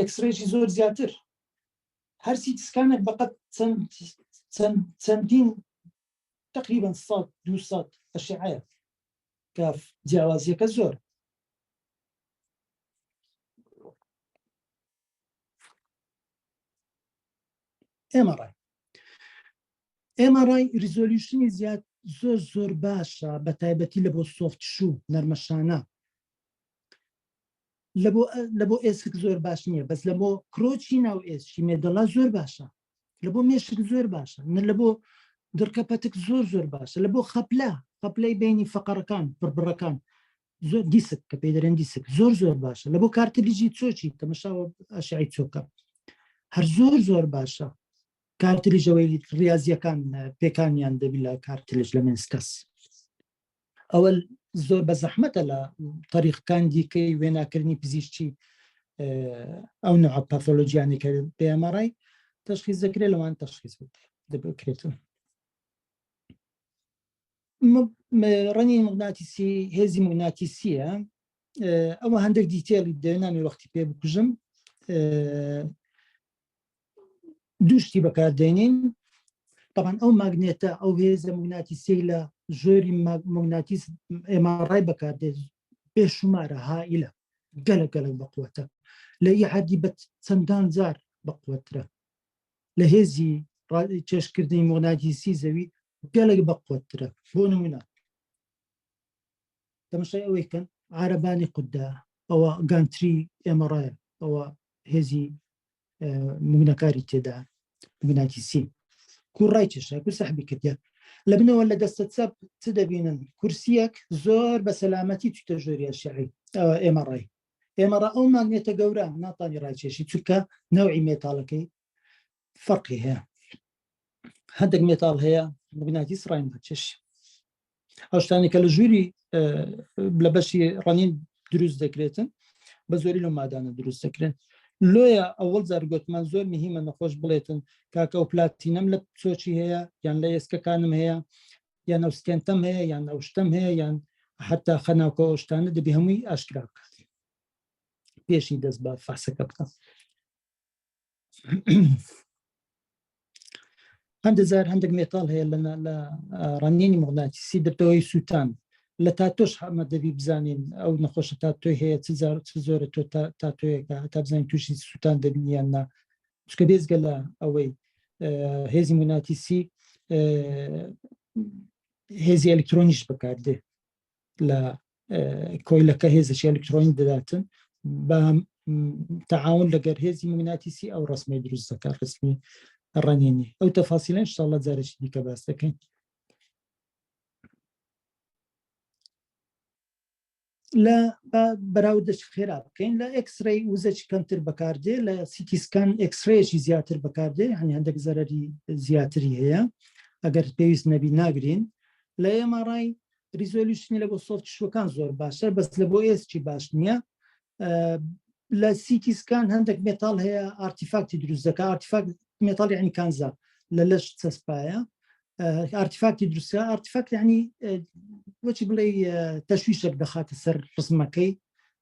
S2: X-ray ی زۆر زیاتر هەر CT scan ێک بەقەت چەند چەند چەندین تقریبا 100 200 ئەشعەیە کە جیاوازیەکە زۆر MRI MRI resolution ی زیاد زۆر زۆر باشە بە تایبەتی لە بۆ soft tissue نەرمەشانە لە بۆ ئێسک زۆر باش نییە بەس لە بۆ کرۆچی ناو ئێسکی medulla زۆر باشە لە بۆ مێشک زۆر باشە نە لە بۆ دڕکە پەتک زۆر زۆر باشە لە بۆ خەپلە خەپلەی بینی فەقەرەکان بڕبڕەکان زۆر دیسک کە پێی دەرێن دیسک زۆر زۆر باشە لە بۆ cartilage ی چۆچی تەمەشاوە ئەشعی چۆکە هەر زۆر زۆر باشە cartilage ەوەی ریاضیەکان پێکانیان دەبی لە cartilage لە meniscus ئەوە زۆر بە زەحمەتە لە تەریقەکان دیکەی وێناکردنی پزیشکی ئەو نوع پاتۆلۆژیانی کە بە MRI تەشخیص دەکرێت لەوان تەشخیص دەکرێتن ڕەنین مغناتیسی هێزی مغناتیسیە ئەوە هەندێک detail ی دەوێ نامی وەختی پێ بکوژم دوشتی بەکاردێنین طبعا ئەو magnet ە ئەو هێزە مغناتیسی لە زۆری مغناتیس MRI بەکاردێت بێشمارە هائلە گەلە گەلک بەقوەتە لە ئی عادی بە چەندان جار بەقوەترە لە هێزی کێشکردنی مغناتیسی زەوی گەلک بەقوەترە بۆ نمونە تەمەشای ئەوەی کەن عربانی قوددا ئەوە gantry MRI ە ئەوە هێزی مگنەکاری تێدا مگناتیسی کو ڕای چێشا کو سەحبی کردیا لە بنەوە لە دەستە چەپ چ دەبینن کورسیەک زۆر بە سەلامەتی چوتە ژۆریە شعی ئێمە ڕای ئێمە ڕا ئەو magnet ە گەورە ناتانی ڕایکێشی چونکە نەوعی metal ەکەی فەرقی هەیە هەندێک metal هەیە مگناتیس ڕای ناکێش ئەو شتانی کە لە ژووری لە بەشی ڕەنین دروست دەکرێتن بە زۆری لەو مادانە دروست دەکرێن لۆیە ئەوەڵ جار گوتمان زۆر مهمە نەخۆش بڵێتن کاکە ئەو پلاتینەم لە چۆچی هەیە یان لە ئێسکەکانم هەیە یان ئەو stent ەم هەیە یان ئەو شتەم هەیە یان حتا خەناوکە ئەو شتانە دەبی هەمووی ئاشکرا بکات پێشی دەست بە فاسەکە بکە هەندێک جار هەندێک metal هەیە لە لە ڕەنینی مغناتیسی دەبتەوەی سووتان لە تاتۆش هەمە دەبی بزانین ئەو نەخۆشە تاتۆی هەیە چ زار چ زۆرە تۆ تاتۆیەکە هەتا بزانین تووشی سووتان دەبین یان نا چکە بێزگە لە ئەوەی هێزی مغناتیسی هێزی ئەلکترۆنیش بەکاردێ لە کۆیلەکە هێزێکی ئەلکترۆنی دەداتن بە تەعاون لەگەر هێزی مغناتیسی ئەو ڕسمی دروست دەکات ڕسمی ڕەنینی ئەو تەفاسیلە انشاءالله جارێکی دیکە باس دەکەین لە بەراوردش خێرا بکەین لە X-ray وزەی کەمتر بەکاردێ لە CT scan X-ray ەکی زیاتر بەکاردێ هەنی هەندێک زەرری زیاتری هەیە ئەگەر پێویست نەبی ناگرین لە MRI resolution ی لە بۆ soft tissue ەکان زۆر باشە بەس لە بۆ ئێسکی باش نییە لە CT scan هەندێک metal هەیە artifact ی دروست دەکە artifact metal یعنی کانزا لە لەش چەسپایە artifact ی دروستە artifact یعنی وەچی بڵێ تەشویشێک دەخاتە سەر ڕزمەکەی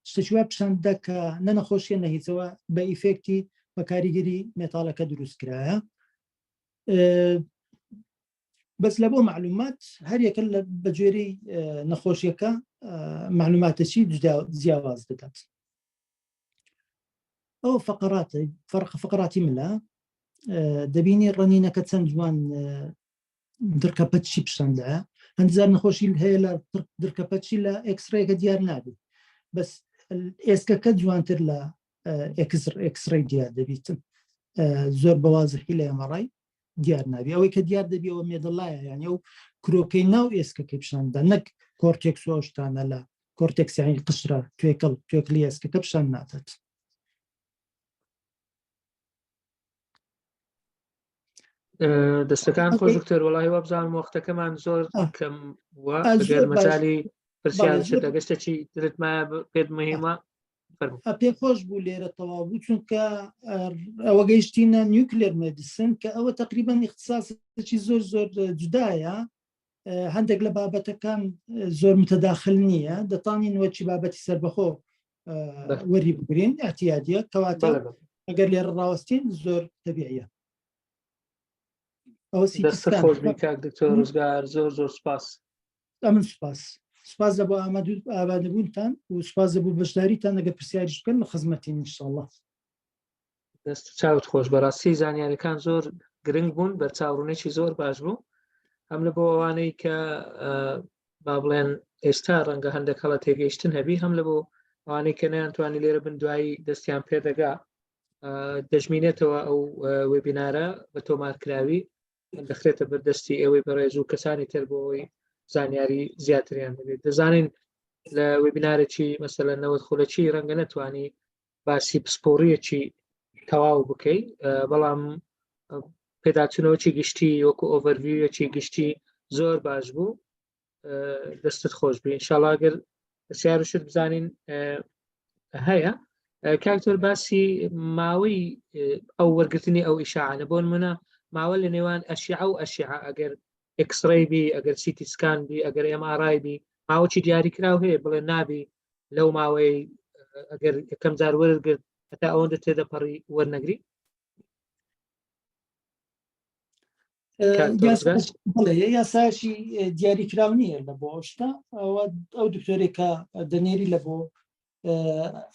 S2: شتێکی وا پیشان دەدا کە نە نەخۆشیە نە هیچەوە بە effect ی بە کاریگەری metal ەکە دروست کرایە بەس لە بۆ معلومات هەر یەکە بە گوێرەی نەخۆشیەکە معلوماتەچی جیاواز دەدات ئەو فقرات فەرق فقراتی ملە دەبینی ڕەنینەکە چەند جوان دڕکە پەچی پیشاندا هەندزار نەخۆشی هەیە لە دڕکە پەچی لە X-ray ەکە دیار نابێت بەس ئێسکەکە جوانتر لە X-ray دیار دەبیتن زۆر بەوازحی لە MRI دیار نابی ئەوەی کە دیار دەبیەوە medulla یە یانی ئەو کرۆکەی ناو ئێسکەکەی پیشاندا نەک cortex و ئەو شتانە لە cortex یانی قشرە توێکڵ توێکلی ئێسکەکە پیشان نادات.
S1: دەستەکان خۆش دکتۆر وەڵی وابزانم وەختەکەمان زۆر کەم وە ئەگەر مەجالی پرسیار دەگەشتەکی ترت مایە پێت مهمە
S2: پێ خۆش بوو لێرە تەواو بوو چونکە ئەوە گەیشتینە nuclear medicine کە ئەوە تقریبان اختصاصێکی زۆر زۆر جودایە هەندێک لە بابەتەکان زۆر متەداخل نییە دەتانین وەچی بابەتی سربەخۆ. وەری بگرین احتیادیە کەواتە ئەگەر لێرە ڕاوەستین زۆر تەبیعە
S1: خۆش کاک دکتۆر ڕزگار زۆر زۆر سپاس
S2: ئەمن سپاس سپاس لە بۆ ئامادەبوونتان و سپاس لە بۆ بەشداریتان ئەگەر پرسیاریش بکەن لە خزمەتین انشاءاللە
S1: دەست چاوت خۆش بەڕاستی زانیارەکان زۆر گرنگ بوون بەرچاوڕوونێکی زۆر باش بوو هەم لە بۆ ئەوانەی کە با بڵێن ئێستا ڕەنگە هەندێک هەڵە تێگەیشتن هەبی هەم لە بۆ ئەوانەی کە نەیانتوانی لێرە بن دوایی دەستیان پێدەگا دەژمینێتەوە ئەو وێبینارە بە تۆمارکراوی دەخرێتە بەردەستی ئێوەی بەڕێز و کەسانی تر بۆ ئەوەی زانیاری زیاتریان دەبێت دەزانین لە وێبینارێکی مەسەلە 90 خولەکی ڕەنگە نەتوانی باسی پسپۆڕیەکی تەواو بکەی بەڵام پێداچوونەوەی گشتی وەکو overview ەکی گشتی زۆر باش بوو دەستت خۆش بی ئینشاڵا گەر پرسیار شت بزانین هەیە کاکتۆر باسی ماوەی ئەو وەرگرتنی ئەو ئیشاعانە بۆ نمونە ماوە لە نێوان ئەشیعە و ئەشیعە ئەگەر X-ray بی ئەگەر CT scan بی ئەگەر MRI بی ماوەی دیاریکراو هەیە بڵێ نابی لەو ماوەی ئەگەر یەکەم جار وەرگرت هەتا ئەوەندە تێدەپەڕی وەرنەگری
S2: یاساشی دیاریکراو نییە لە بۆ شتە ئەو دکتۆرێک کە دەنێری لە بۆ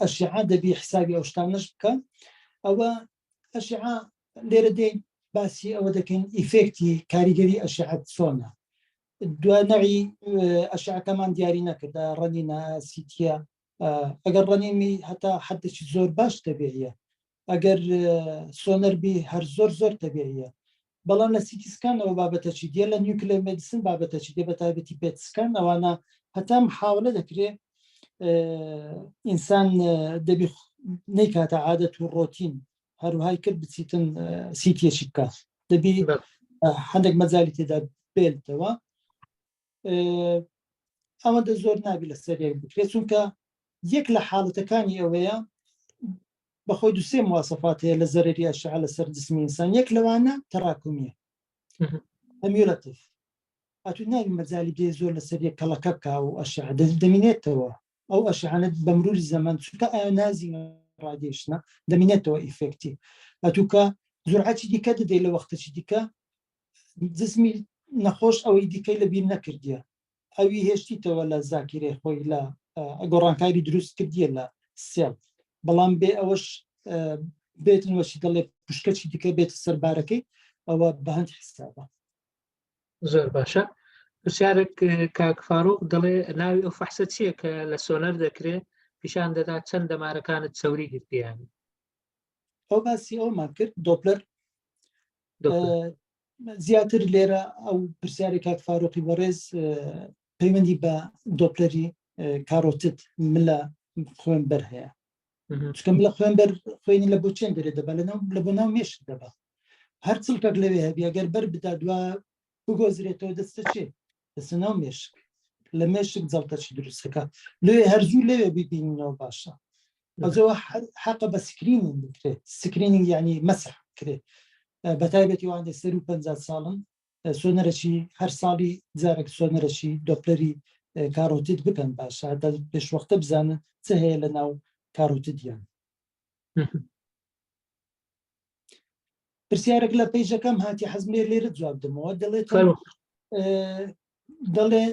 S2: ئەشعە دەبی حسابی ئەو شتانەش بکە ئەوە ئەشعە لێرە دێن باسی ئەوە دەکەین ئیفێکتی کاریگەری ئەشعەت چۆنە دو نەعی ئەشعەکەمان دیاری نەکردا ڕەنینە سیتیە ئەگەر ڕەنینی هەتا حدێکی زۆر باش تەبیعیە ئەگەر سۆنەر بی هەر زۆر زۆر تەبیعیە بەڵام لە CT scan ەوە بابەتەکی دیە لە nuclear medicine بابەتەکی دیە بە تایبەتی PET scan ئەوانە هەتا محاولە دەکرێ ئینسان دەبی نەیکاتە عادەت و ڕۆتین هەروهای کرد بچیتن سیتیەکی بکە دەبی هەندێک مەجای تێدا بێتەوە ئەوەندە زۆر نابی لەسەر یەک بکرێت چونکە یەک لە حاڵەتەکانی ئەوەیە بەخۆی دوسێ موواسەفات هەیە لە زەرری ئەشعە لەسەر جسمی ئینسان یەک لەوانە تەراکومیە ئەمیولەتف ئەتو ناوی مەجای بێ زۆر لەسەر یەک کەڵەکە بکە و ئەشعە دەمینێتەوە ئەو ئەشعانە بە مروری زەمەن چونکە ionizing radiation ە دەمینێتەوە ئیفێکتی ئەتوکە جورعەتی دیکە دەدەی لە وەختەکی دیکە جسمی نەخۆش ئەوەی دیکەی لە بیر نەکردیە ئەوی هێشتیتەوە لە زاکیرەی خۆی لە گۆڕانکاری دروست کردیە لە cell بەڵام بێ ئەوەش بێتن وەچی دەڵێ پشکەچی دیکە بێتە سەربارەکەی ئەوە بەهند حسابە
S1: زۆر باشە پرسیارێک کاک فاروق دەڵێ ناوی ئەو فەحسە چییە کە لە سۆنەر دەکرێت پیشان دەدات چەند دەمارەکانت چەوری گرتیان
S2: ئەو باسی ئەومان کرد دۆپلەر زیاتر لێرە ئەو پرسیاری کاک فاروقی بەڕێز پەیوەندی بە دۆپلەری carotid ملە خوێن بەر هەیە چکە ملە خوێن بەر خوێنی لە بۆ چێن دەرێ دەبە لە ناو لە بۆ ناو مێشک دەبە هەر چڵکەک لەوێ هەبی ئەگەر بەر بدا دوا بگۆزرێتەوە دەستە چێ دەستە ناو مێشک لە مێشک جەڵتەچی دروستەکە لێ هەرزوو لەوێ ببینینەوە باشە ئەوجەوە حەقە بە screening بکرێت screening یعنی مەسح بکرێت بە تایبەتی وانێ سەر و 50 ساڵن سۆنەرەی هەر ساڵی جارێک سۆنەرەی دۆپلەری carotid بکەن باشە پێشوەختە بزانن چ هەیە لە ناو carotid یان پرسیارێک لە page ەکەم هاتی حەزم لێ لێرە جواب دەمەوە دەڵێت دەڵێ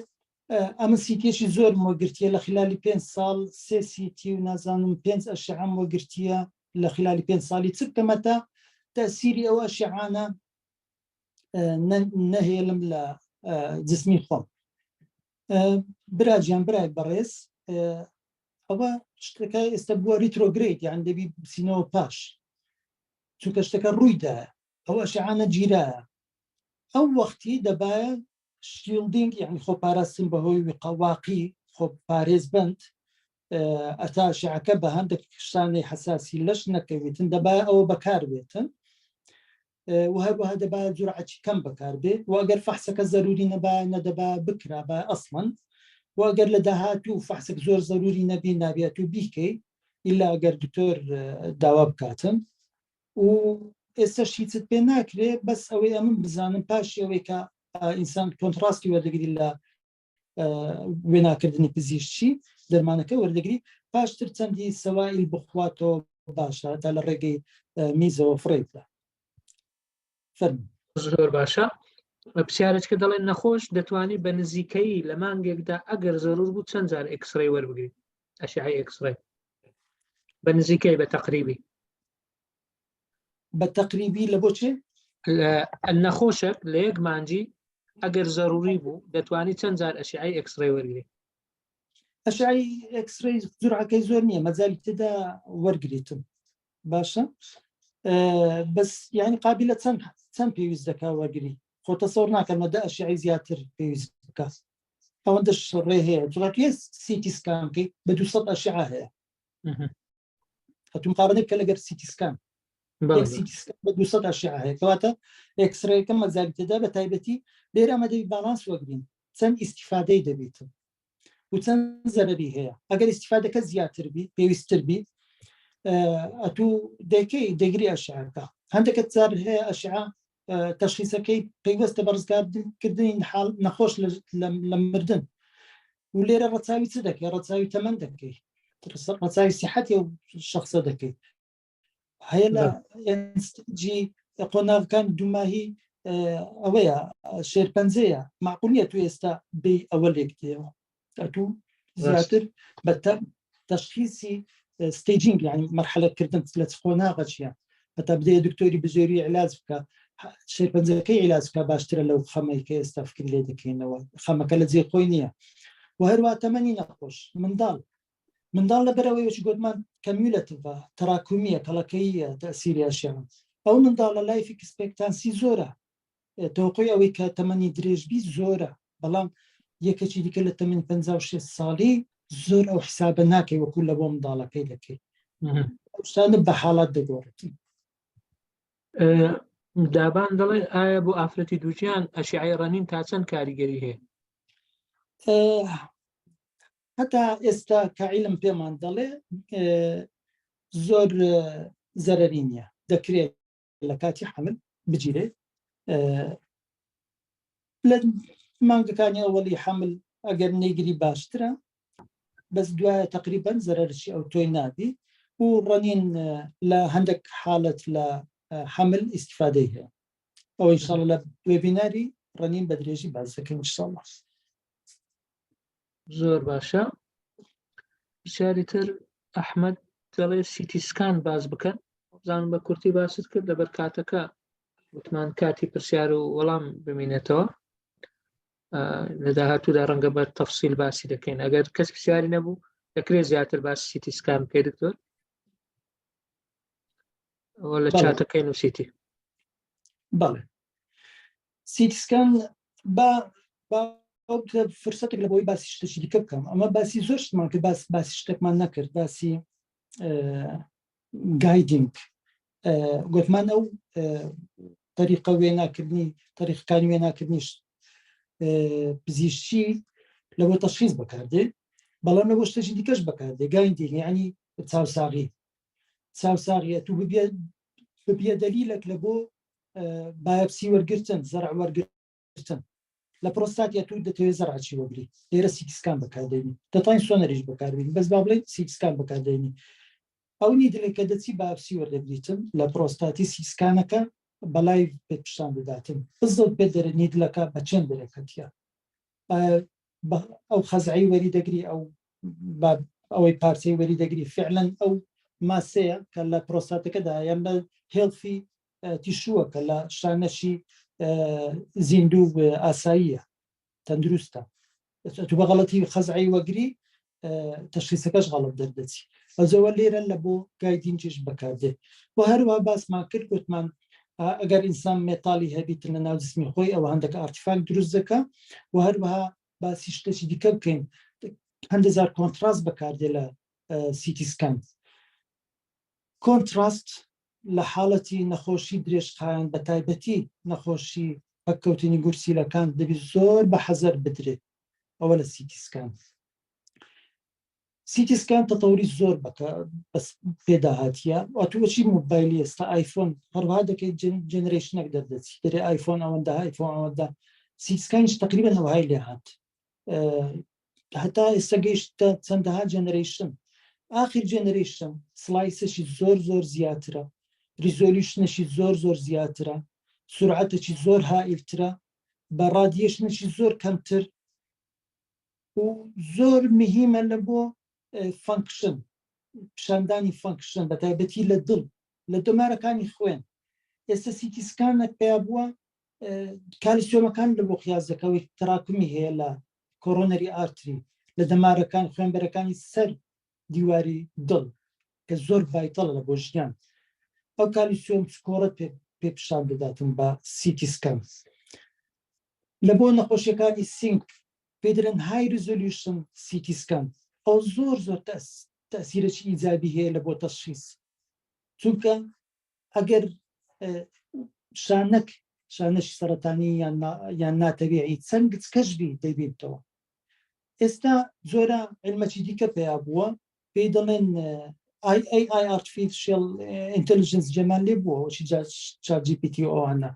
S2: ئەمە CT ێکی زۆر وەگرتیە لە خلالی پێ ساڵ سێ CT و نازانم پێنج ئەشعەم وەگرتیە لە خلالی پێ ساڵی چ بکەمەتە تەسیری ئەو ئەشعانە نەهێڵم لە جسمی خۆم براجیان برای بەڕێز ئەوە شتەکە ئێستا بووە retrograde یان دەبی بچینەوە پاش چونکە شتەکە ڕوویدا ئەو ئەشعانە گیرایە ئەو وەختی دەبایە shielding یعنی خۆپاراستن بەهۆی وقواقی خۆپارێز بند ئەتا شعەکە بە هەندێک شتانی حساسی لەش نەکەوێتن دەبایە ئەوە بەکار بێتن و هەروەها دەبا جورعەتی کەم بەکاربێ و ئەگەر فەحسەکە زەروری نەبا نەدەبا بکرا بە ئەسڵەن و ئەگەر لە داهاتوو فەحسێک زۆر زەروری نەبی نابێت و بیکەی ئیلا ئەگەر دکتۆر داوا بکاتن و ئێستاش هیچت پێ ناکرێ بەس ئەوەی ئەمن بزانم پاشی ئەوەی کە ئینسان contrast ی وەردەگری لە وێناکردنی پزیشکی دەرمانەکە وەردەگری. پاشتر چەندی سەوائیل بخواتەوە باشە تا لە ڕێگەی میزەوە فڕێ بدە. فەرموو.
S1: زۆر باشە پرسیارێک کە دەڵێن نەخۆش دەتوانێت بە نزیکەیی لە مانگێکدا ئەگەر زەرور بوو چەند جار X-ray وەربگریت ئەشعەی X-ray بە نزیکەی بە تەقریبی
S2: بە تەقریبی لە بۆ چێ؟
S1: نەخۆشێک لە یەک مانجی ئەگەر زەروری بوو دەتوانێت چەند جار ئەشعەی X-ray وەرگری
S2: ئەشعەی X-ray جورعەکەی زۆر نییە مەجالی تێدا وەرگریتم باشە بەس یعنی قابلە چەند چەند پێویست دەکا وەرگری خۆ تەسەور ناکەم لە دە ئەشعەی زیاتر پێویست بکات ئەوەندەش ڕێ هەیە جوڵاتێ CT scan بکەی بە 200 ئەشعە هەیە هەتوو مقارنە بکە لەگەر CT scan CT scan بە 200 ئەشعە هەیە کەواتە X-ray ەکە مەجالی تێدا بە تایبەتی لێرە ئەمە دەبی باڵانس وەگرین چەند ئیسیفادەی دەبێتن و چەند زەرەری هەیە ئەگەر ئیسیفادەکە زیاتر بی پێویستتر بی ئەتوو دەکەی دەگری ئەشعەکە هەندێکە جار هەیە ئەشعە تەشخیسەکەی پەیوەستە بە ڕزگارکردنی حاڵ نەخۆش لە مردن و لێرە ڕەچاوی چ دەکەی ڕەچاوی تەمەن دەکەی ڕەچاوی سیحەتی و شخصە دەکەی هەیە لە ئەنستجی قۆناغەکان دوماهی ئەوەیە شێرپەنجەیە معقول نیە تو ئێستا بێ ئەوە لێک دێەوە ئەتوو زیاتر بەتە تەشخیسی staging یعنی مەرحەلەکردن لە چ قۆناغە چیە هەتا بدەیە دکتۆری بزێری علاج بکە شێرپەنجەکەی علاج بکە باشترە لەو خەمەی کە ئێستا فکر لێ دەکەینەوە خەمەکە لە جێ خۆی نییە و هەروە تەمەنی نەخۆش منداڵ منداڵ لەبەرئەوەی وەکی گۆتمان cumulative ە، تەراکومییە، کەڵەکەییە تەئسیری ئەشیعە. ئەو منداڵە life expectancy زۆرە، تەوەقوعی ئەوەی کە تەمەنی درێژ بی زۆرە، بەڵام یەکەکی دیکە لە تەمەنی 56 ساڵی زۆر ئەو حسابە ناکەی وەکو لە بۆ منداڵەکەی دەکەی. ئەو شتانە بە حاڵات دەگۆڕێت.
S1: دابان دەڵێ ئایا بۆ ئافرەتی دووگیان ئەشیعەی ڕەنین تا چەند کاریگەری هەیە؟
S2: هەتا ئێستا کە عیلم پێمان دەڵێ زۆر زەرەری نییە دەکرێت لە کاتی حمل بگیرێت لە مانگەکانی ئەوەڵی حمل ئەگەر نەیگری باشترە بەس دوایە تقریبان زەرەرشی ئەو تۆی نابی و ڕەنین لە هەندێک حاڵەت لە حمل ئیسیفادەی هەیە ئەوەی ئینشاڵڵا لە webinar ی ڕەنین بە درێژی باس دەکەین ئینشاڵڵا.
S1: زۆر باشە پرسیاری تر ئەحمد دەڵێ CT scan باس بکەن زانم بە کورتی باست کرد لەبەر کاتەکە وتمان کاتی پرسیار و وەڵام بمینێتەوە لە داهاتوودا ڕەنگە بە تەفسیل باسی دەکەین ئەگەر کەس پرسیاری نەبوو دەکرێت زیاتر باسی CT scan بکەی دکتۆر لە چاتەکەی نووسیتی
S2: بەڵێ CT scan با با فرسەتێک لە بۆی باسی شتێکی دیکە بکەم ئەمە باسی زۆر شتمان کرد باس باسی شتێکمان نەکرد باسی guiding گوتمان ئەو تەریقە وێناکردنی تەریقەکانی وێناکردنیش پزیشکی لەوە تەشخیص بەکاردێ بەڵام لەوە شتێکی دیکەش بەکاردێ guiding یعنی چاوساغی چاوساغیە تو ببیە ببیە دەلیلێک لە بۆ biopsy وەرگرتن زەرع وەرگرتن لە پرۆستاتیا تو دەتەوێت زەرعچی وەگری لێرە CT scan بەکاردێنی دەتوانین سۆنەریش بەکاربین بەس با بڵێ CT scan بەکاردێنی ئەو needle ێک کە دەچی biopsy وەردەگریتن لە پرۆستاتی CT scan ەکە بەلای پێت پیشان دەداتن بزڵ پێ دەرێ needle ەکە بە چەند دەرەکەتیە ئەو خەزعی وەری دەگری ئەو ئەوەی پارچەی وەری دەگری فعلەن ئەو ماسەیە کە لە پرۆستاتەکەدا یان لە healthy tissue ە کە لە شانەشی زیندوو ئاساییە تەندروستە تو بە غەڵەتی خەزعی وەگری تەشخیسەکەش غەڵت دەردەچی ئەزەوە لێرە لە بۆ guiding یش بەکاردێ و هەروە باسمان کرد گوتمان ئەگەر ئینسان metal ی هەبیتن لە ناو جسمی خۆی ئەوە هەندێک artifact دروست دەکە و هەروەها باسی شتێکی دیکە بکەین هەندێک جار contrast بەکاردێ لە CT scan contrast لە حاڵەتی نەخۆشی درێژخایەن بە تایبەتی نەخۆشی پەککەوتنی گورچیلەکان دەبی زۆر بە حەزەر بدرێت ئەوە لە CT scan CT scan تەتەوری زۆر بەکە بەس پێدا هاتیە ئەتوەچی مۆبایلی ئێستا ئایفۆن هەروها دەکەیت generation ێک دەردەچی دەرێ ئایفۆن ئەوەندە ئایفۆن ئەوەندە CT scan یش تقریبا هەوهای لێ هات هەتا ئێستا گەیشتە چەندەها generation. ئاخر generation slice ەشی زۆر زۆر زیاترە، resolution ەشی زۆر زۆر زیاترە، سورعەتەکی زۆر هائیلترە، بە radiation ەکی زۆر کەمتر و زۆر مهمە لە بۆ function پیشاندانی function بە تایبەتی لە دڵ لە دەمارەکانی خوێن. ئێستا CT scan ەک پیا بووە کالیسیۆمەکان لە بۆ قیاس دەکەوێت تراکمی هەیە لە coronary artery لە دەمارەکان خوێنبەرەکانی سەر دیواری دڵ کە زۆر vital ە لە بۆ ژیان ئەو کالیسیۆم score ە پێ پێ پیشان دەداتن بە CT scan. لە بۆ نەخۆشیەکانی سینگ پێ دەرێن high resolution CT scan ئەو زۆر زۆر تەسیرەکی ئیجابی هەیە لە بۆ تەشخیص چونکە ئەگەر شانەک شانەشی سەرەتانی یان ناتەبیعی چەند گچکەش بی دەیبینتەوە. ئێستا زۆرە علمەکی دیکە پەیا بووە پێی دەڵێن ئای ئەی ئای artificial intelligence جێمان لێ بووە وەچی ChatGPT ئەوانە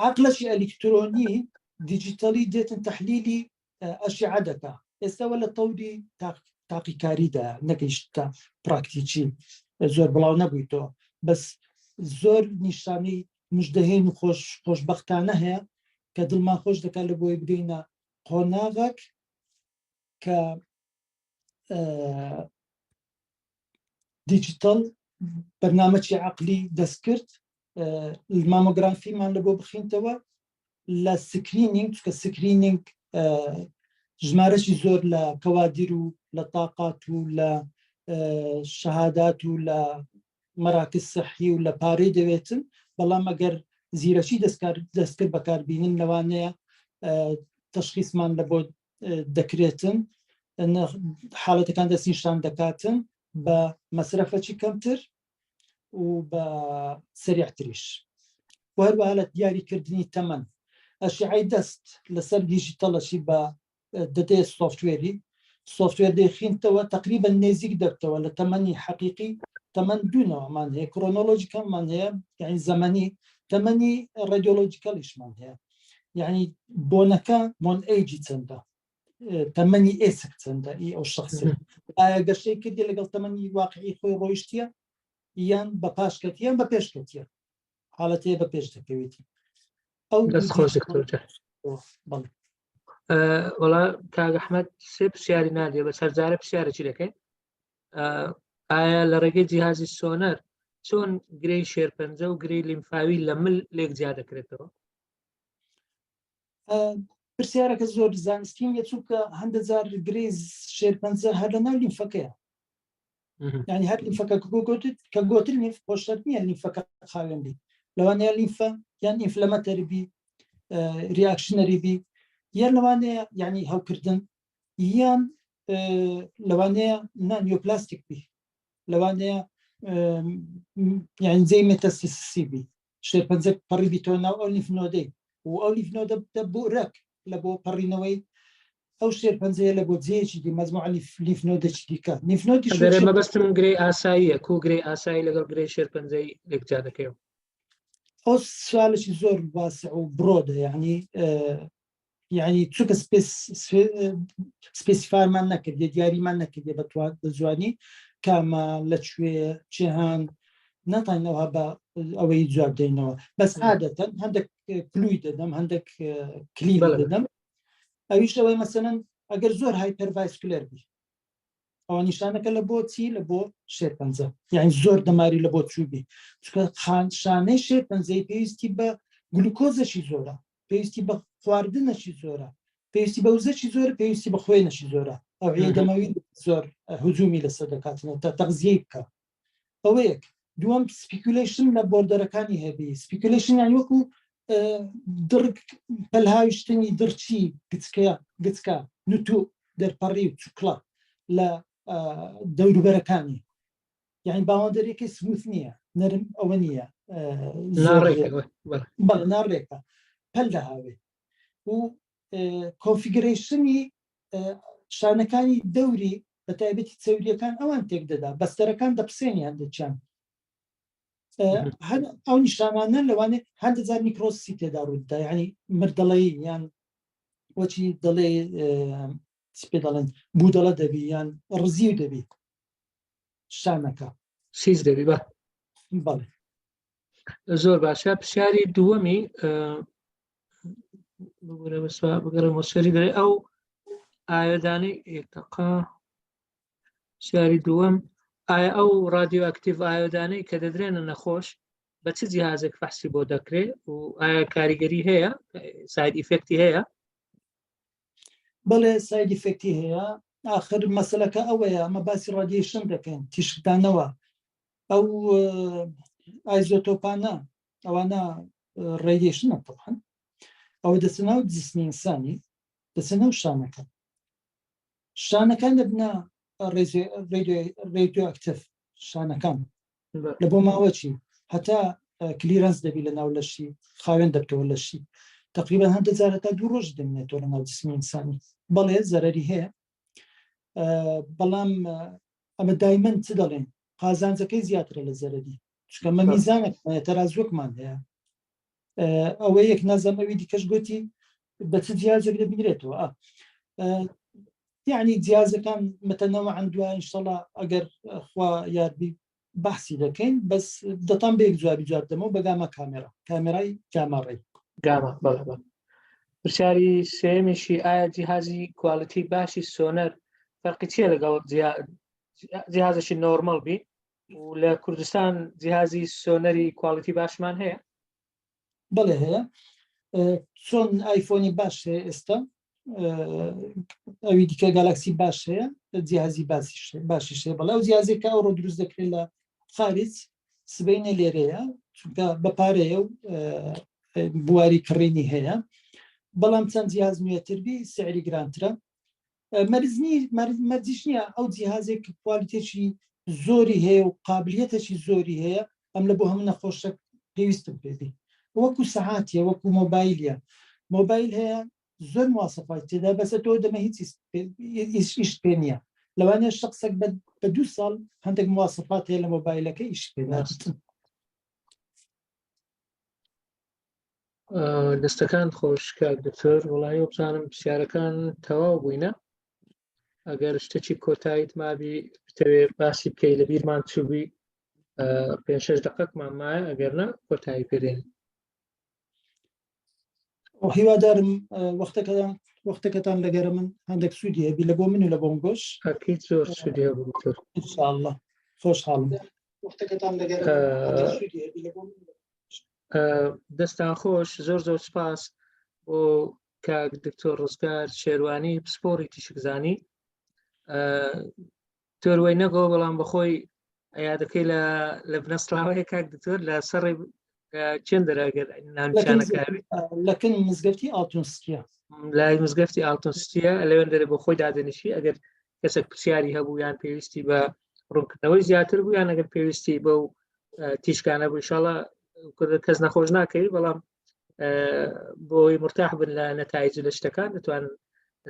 S2: عقلەشی ئەلیکترۆنی دیجیتەلی دێتن تحلیلی ئەشعە دەکا ئێستاوە لە تەوری تاقیکاریدا نەگەیشتە پراکتیکی زۆر بڵاو نەبوویتەوە بەس زۆر نیشانەی مژدەهێن و خۆش خۆشببختانە هەیە کە دڵمان خۆش دەکات لە بۆی بگەینە قۆناغێک کە دیجیتەڵ بەرنامەکی عقلی دەستکرد مامۆگرافیمان لە بۆ بخینتەوە لە screening چکە screening ژمارەشی زۆر لە کەوادیر و لە تاقات و لە شەهادات و لە مەراکز سەحی و لە پارەی دەوێتن بەڵام ئەگەر زیرەکی دەستکار دەستکرد بەکاربینن لەوانەیە تەشخیصمان لە بۆ دەکرێتن حاڵەتەکان دەستنیشان دەکاتن بە مەسرەفەکی کەمتر و بە سریعتریش و هەروەها لە دیاریکردنی تەمەن ئەشعەی دەست لەسەر دیجیتەڵەشی بە دەدێ software ی software دەیخینتەوە تقریبا نێزیک دەبتەوە لە تەمەنی حەقیقی تەمەن دوونەوەمان هەیە chronological مان هەیە یعنی زەمەنی تەمەنی radiological یشمان هەیە یعنی bone ەکە bone age ی چەندە تەمەنی ئێسک چەندە ئی ئەو شخص ئایا گەشەی کردی لەگەڵ تەمەنی واقعی خۆی ڕۆیشتیە یان بە پاشکەتی یان بە پێشکەتیە حاڵەتەیە بە پێش دەکەوێتی
S1: ئەو دەست خۆش دکتۆر بەڵێ وەڵا کاک ئەحمەد سێ پرسیاری نادێ بە سەرجارە پرسیارێکی دەکەین ئایا لە ڕێگەی جیهازی سۆنەر چۆن گرێی شێرپەنجە و گرێی لیمفاوی لە مل لێک جیا دەکرێتەوە؟
S2: پرسیارەکە زۆر زانستی نیە چونکە هەندە جار گرێی شێرپەنجە هەر لە ناو لیمفەکەیە یعنی هەر لیمفەکە گوتت کە گۆتر لیمف خۆشتر نییە لیمفەکە خاوێن بی لەوانەیە لیمفە یان inflammatory بی reactionary بی یان لەوانەیە یعنی هەوکردن یان لەوانەیە نا neoplastic بی لەوانەیە یان جێی metastasis ی بی شێرپەنجە پەڕی بیتەوە ناو ئەو lymph node ەی و ئەو lymph node ە دەبوو ڕەک لە بۆ پەڕینەوەی ئەو شێرپەنجەیە لە بۆ جێیەکی دی مەجموعە lymph node ێکی دیکە lymph node ی
S1: دەرێ مەبەستم گرێی ئاساییە کو گرێی ئاسایی لەگەڵ گرێی شێرپەنجەی لێک جیا دەکەیەوە
S2: ئەو سوالێکی زۆر واسع و broad ە یعنی یعنی چونکە specify مان نەکردێ دیاریمان نەکردێ بە جوانی کامە لە کوێ چێهان ناتانەوە بە ئەوەی جواب دەینەوە بەس عادەتەن هەندێک clue ی دەدەم هەندێک کلیل دەدەم ئەویش ئەوەی مەسەلەن ئەگەر زۆر hypervascular بی ئەوە نیشانەکە لە بۆ چی لە بۆ شێرپەنجە یعنی زۆر دەماری لە بۆ چوبی چونکە خان شانەی شێرپەنجەی پێویستی بە گلوکۆزەشی زۆرە پێویستی بە خواردنەشی زۆرە پێویستی بە وزەشی زۆر پێویستی بە خوێنەشی زۆرە ئەو دەمەوی زۆر هجومی لەسەر دەکاتنەوە تا تەغزیەی بکە ئەوەیەک دووەم spiculation لە border ەکانی هەبی spiculation یان وەکو دڕک پەلهاویشتنی دڕچی گچکە گچکە نوتو دەرپەڕی و چوکڵە لە دەوروبەرەکانی یعنی boundary ەکەی smooth نییە نەرم ئەوە نییە بەڵێ ناڕێکە پەل دەهاوێ و configuration ی شانەکانی دەوری بە تایبەتی چەوریەکان ئەوان تێک دەدا بەستەرەکان دەپسێنی هەندێکیان ئەو نیشانانە لەوانێ هەندە جار necrosis ی تێدا ڕوودا یعنی مردەڵی یان وەچی دەڵێ پێ دەڵێن بوو دەڵە دەبی یان ڕزیو دەبی. شانەکە.
S1: سیز دەبی بە
S2: بەڵێ.
S1: زۆر باشە پرسیاری دووەمی ببورە بەسوا بگەڕێمەوە سەری دەڵێ ئەو ئایۆدانەی یەک دەقە پرسیاری دووەم ئایا ئەو radioactive ئایۆدانەی کە دەدرێنە نەخۆش بە چ جیهازێک فەحسی بۆ دەکرێت و ئایا کاریگەری هەیە side effect ی هەیە؟
S2: بەڵێ side effect ی هەیە ئاخر مەسلەکە ئەوەیە ئەمە باسی radiation دەکەین تیشکدانەوە ئەو isotope انە ئەوانە radiation ە طبعا ئەوە دەچنەوە جسمی ئینسانی دەچنەوە شانەکان شانەکان دەبنە radioactive شانەکان لە بۆ ماوە چی هەتا clearance دەبی لە ناو لەشی خاوێن دەبتەوە لەشی تقریبا هەندە جار هەتا دوو ڕۆژ دەمێنێتەوە لە ناو جسمی ئینسانی بەڵێ زەرری هەیە بەڵام ئەمە دایمەن چ دەڵێن قازانجەکەی زیاترە لە زەرری چکە مە میزانێک تەرازوەکمان هەیە ئەوە یەک نازم ئەوی دیکەش گوتی بە چ جیازێک دەبینرێتەوە یعنی جیازەکان متەنەوە عندوە ئینشەڵا ئەگەر خوا یاربی بەحسی دەکەین بەس دەتان بێک جوابی جواب دەمەوە بە گاما کامێرا کامێرای gamma ray
S1: گاما بەڵێ بەڵێ پرسیاری سێمیشی ئایا جیهازی quality باشی سۆنەر فەرقی چییە لەگەڵ جیهازێکی normal بی و لە کوردستان جیهازی سۆنەری quality باشمان هەیە؟
S2: بەڵێ هەیە چۆن ئایفۆنی باش هەیە ئێستا ئەوی دیکە گالاکسی باش هەیە جیهازی باشیش هەیە بەڵێ ئەو جیازێک کە ئەوڕۆ دروست دەکرێت لە خارج سبینە لێرەیە چونکە بە پارەیە و بواری کڕینی هەیە بەڵام چەند جیاز نوێتربی سعری گرانترە مەرزنی مەرجیش نییە ئەو جیهازێک quality ێکی زۆری هەیە و قابلیەتێکی زۆری هەیە ئەم لە بۆ هەموو نەخۆشێک پێویستم پێبی وەکو سەعاتیە وەکو مۆبایلیە مۆبایل هەیە زۆر مواسەفات تێدا بەسە تۆ دەمە هیچ ئیش پێ نییە لەوانەیە شخصێک بە دوو ساڵ هەندێک مواسەفات هەیە لە مۆبایلەکە ئیش پێ ناچن.
S1: دەستەکان خۆش کاک دکتۆر وڵی بزانم پرسیارەکان تەواو بووینە ئەگەر شتێکی کۆتاییت مابی بتەوێ باسی بکەی لە بیرمان چوبی پێ شش دقەکمان مایە ئەگەر نا کۆتایی پێدێن
S2: هیوادارم وەختەکەتان وەختەکەتان لەگەرە من هەندێک سوودی هەبی لە بۆ من و لە بۆم گۆش
S1: ئەکید زۆر سوودی هەبوو دکتۆر
S2: ئینشاءاللە خۆشحاڵم وەختەکەتان لەگەرە من سوودی هەبی لە بۆ من
S1: دەستان خۆش زۆر زۆر سپاس بۆ کاک دکتۆر ڕزگار شێروانی پسپۆڕی تیشکزانی دکتۆر وەی نەگۆ بەڵام بەخۆی یادەکەی لە لە بنەسڵاوەیە کاک دکتۆر لە سەڕی چێن دەراگەر ناونیشانەکە
S2: لەکن مزگەفتی ئاڵتونسکیە
S1: لای مزگەفتی ئاڵتونسکیە لەوێن دەرێ بۆ خۆی دادەنیشی ئەگەر کەسێک پرسیاری هەبوو یان پێویستی بە ڕوونکردنەوەی زیاتر بوو یان ئەگەر پێویستی بەو تیشکانە بوو ئینشاڵا کەس نەخۆش ناکەوی بەڵام بۆی مرتاح بن لە نەتایج لە شتەکان دەتوان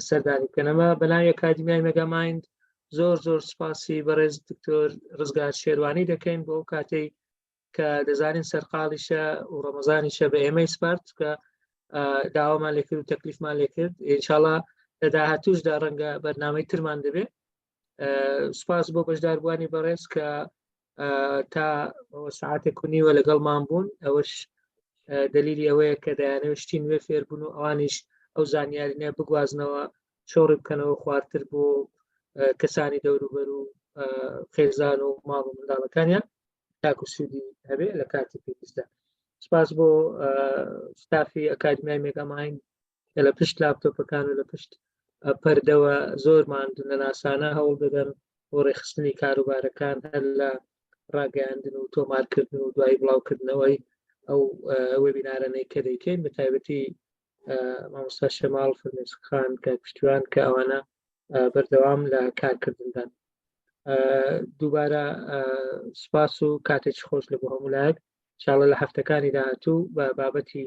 S1: سەردانی بکەنەمە بەناوی ئەکادیمیای مێگامایند زۆر زۆر سپاسی بەڕێز دکتۆر ڕزگار شێروانی دەکەین بۆ ئەو کاتەی کە دەزانین سەرقاڵیشە و ڕەمەزانیشە بە ئێمەی سپارت کە داوامان لێکرد و تەکلیفمان لێکرد ئینشاڵا لە داهاتوشدا ڕەنگە بەرنامەی ترمان دەبێت سپاس بۆ بەشداربووانی بەڕێز کە تا ساعتێک و نیوە لەگەڵمان بوون ئەوەش دلیلی ئەوەیە کە دەیانەوە شتی نوێ فێربوون و ئەوانیش ئەو زانیارینە بگوازنەوە شۆڕی بکەنەوە خوارتر بۆ کەسانی دەوروبەر و خێزان و ماڵ و منداڵەکانیان تاکو سوودی هەبێ لە کاتی پێویستدا سپاس بۆ ستافی ئەکادمیای مێگامایند کە لە پشت لاپتۆپەکان و لە پشت پەردەوە زۆر ماندوو نەناسانە هەوڵ دەدەن بۆ ڕێکخستنی کاروبارەکان هەر لە ڕاگەیاندن و تۆمارکردن و دوایی بڵاوکردنەوەی ئەو وێبینارانەی کە دەیکەین بە تایبەتی مامۆستا شەماڵ فرمێسکخان کە پشتیوان کە ئەوانە بەردەوام لە کارکردندان دووبارە سپاس و کاتێکی خۆش لە بۆ هەموو لایەک شاڵە لە هەفتەکانی داهاتوو بە بابەتی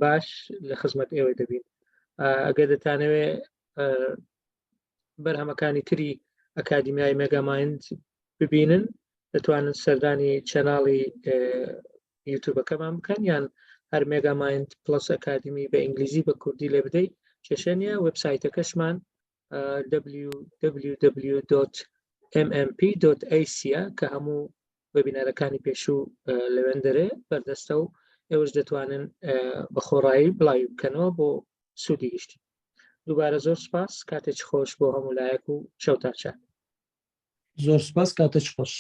S1: باش لە خزمەت ئێوە دەبین ئەگەر دەتانەوێ بەرهەمەکانی تری ئەکادیمیای مێگامایند ببینن دەتوانن سەردانی channel ی یوتوبەکەمان بکەن یان هەر مێگامایند پلس ئەکادمی بە ئینگلیزی بە کوردی لێ بدەیت کێشە نییە وبسایتەکەشمان www. mmp.ac کە هەموو وێبینارەکانی پێشوو لەوێندەرێ بەردەستە و ئێوەش دەتوانن بە خۆڕایی بڵاوی بکەنەوە بۆ سوودی گشتی. دووبارە زۆر سپاس، کاتێکی خۆش بۆ هەموو لایەک و شەوتان شاد.
S2: زۆر سپاس، کاتێکی خۆش.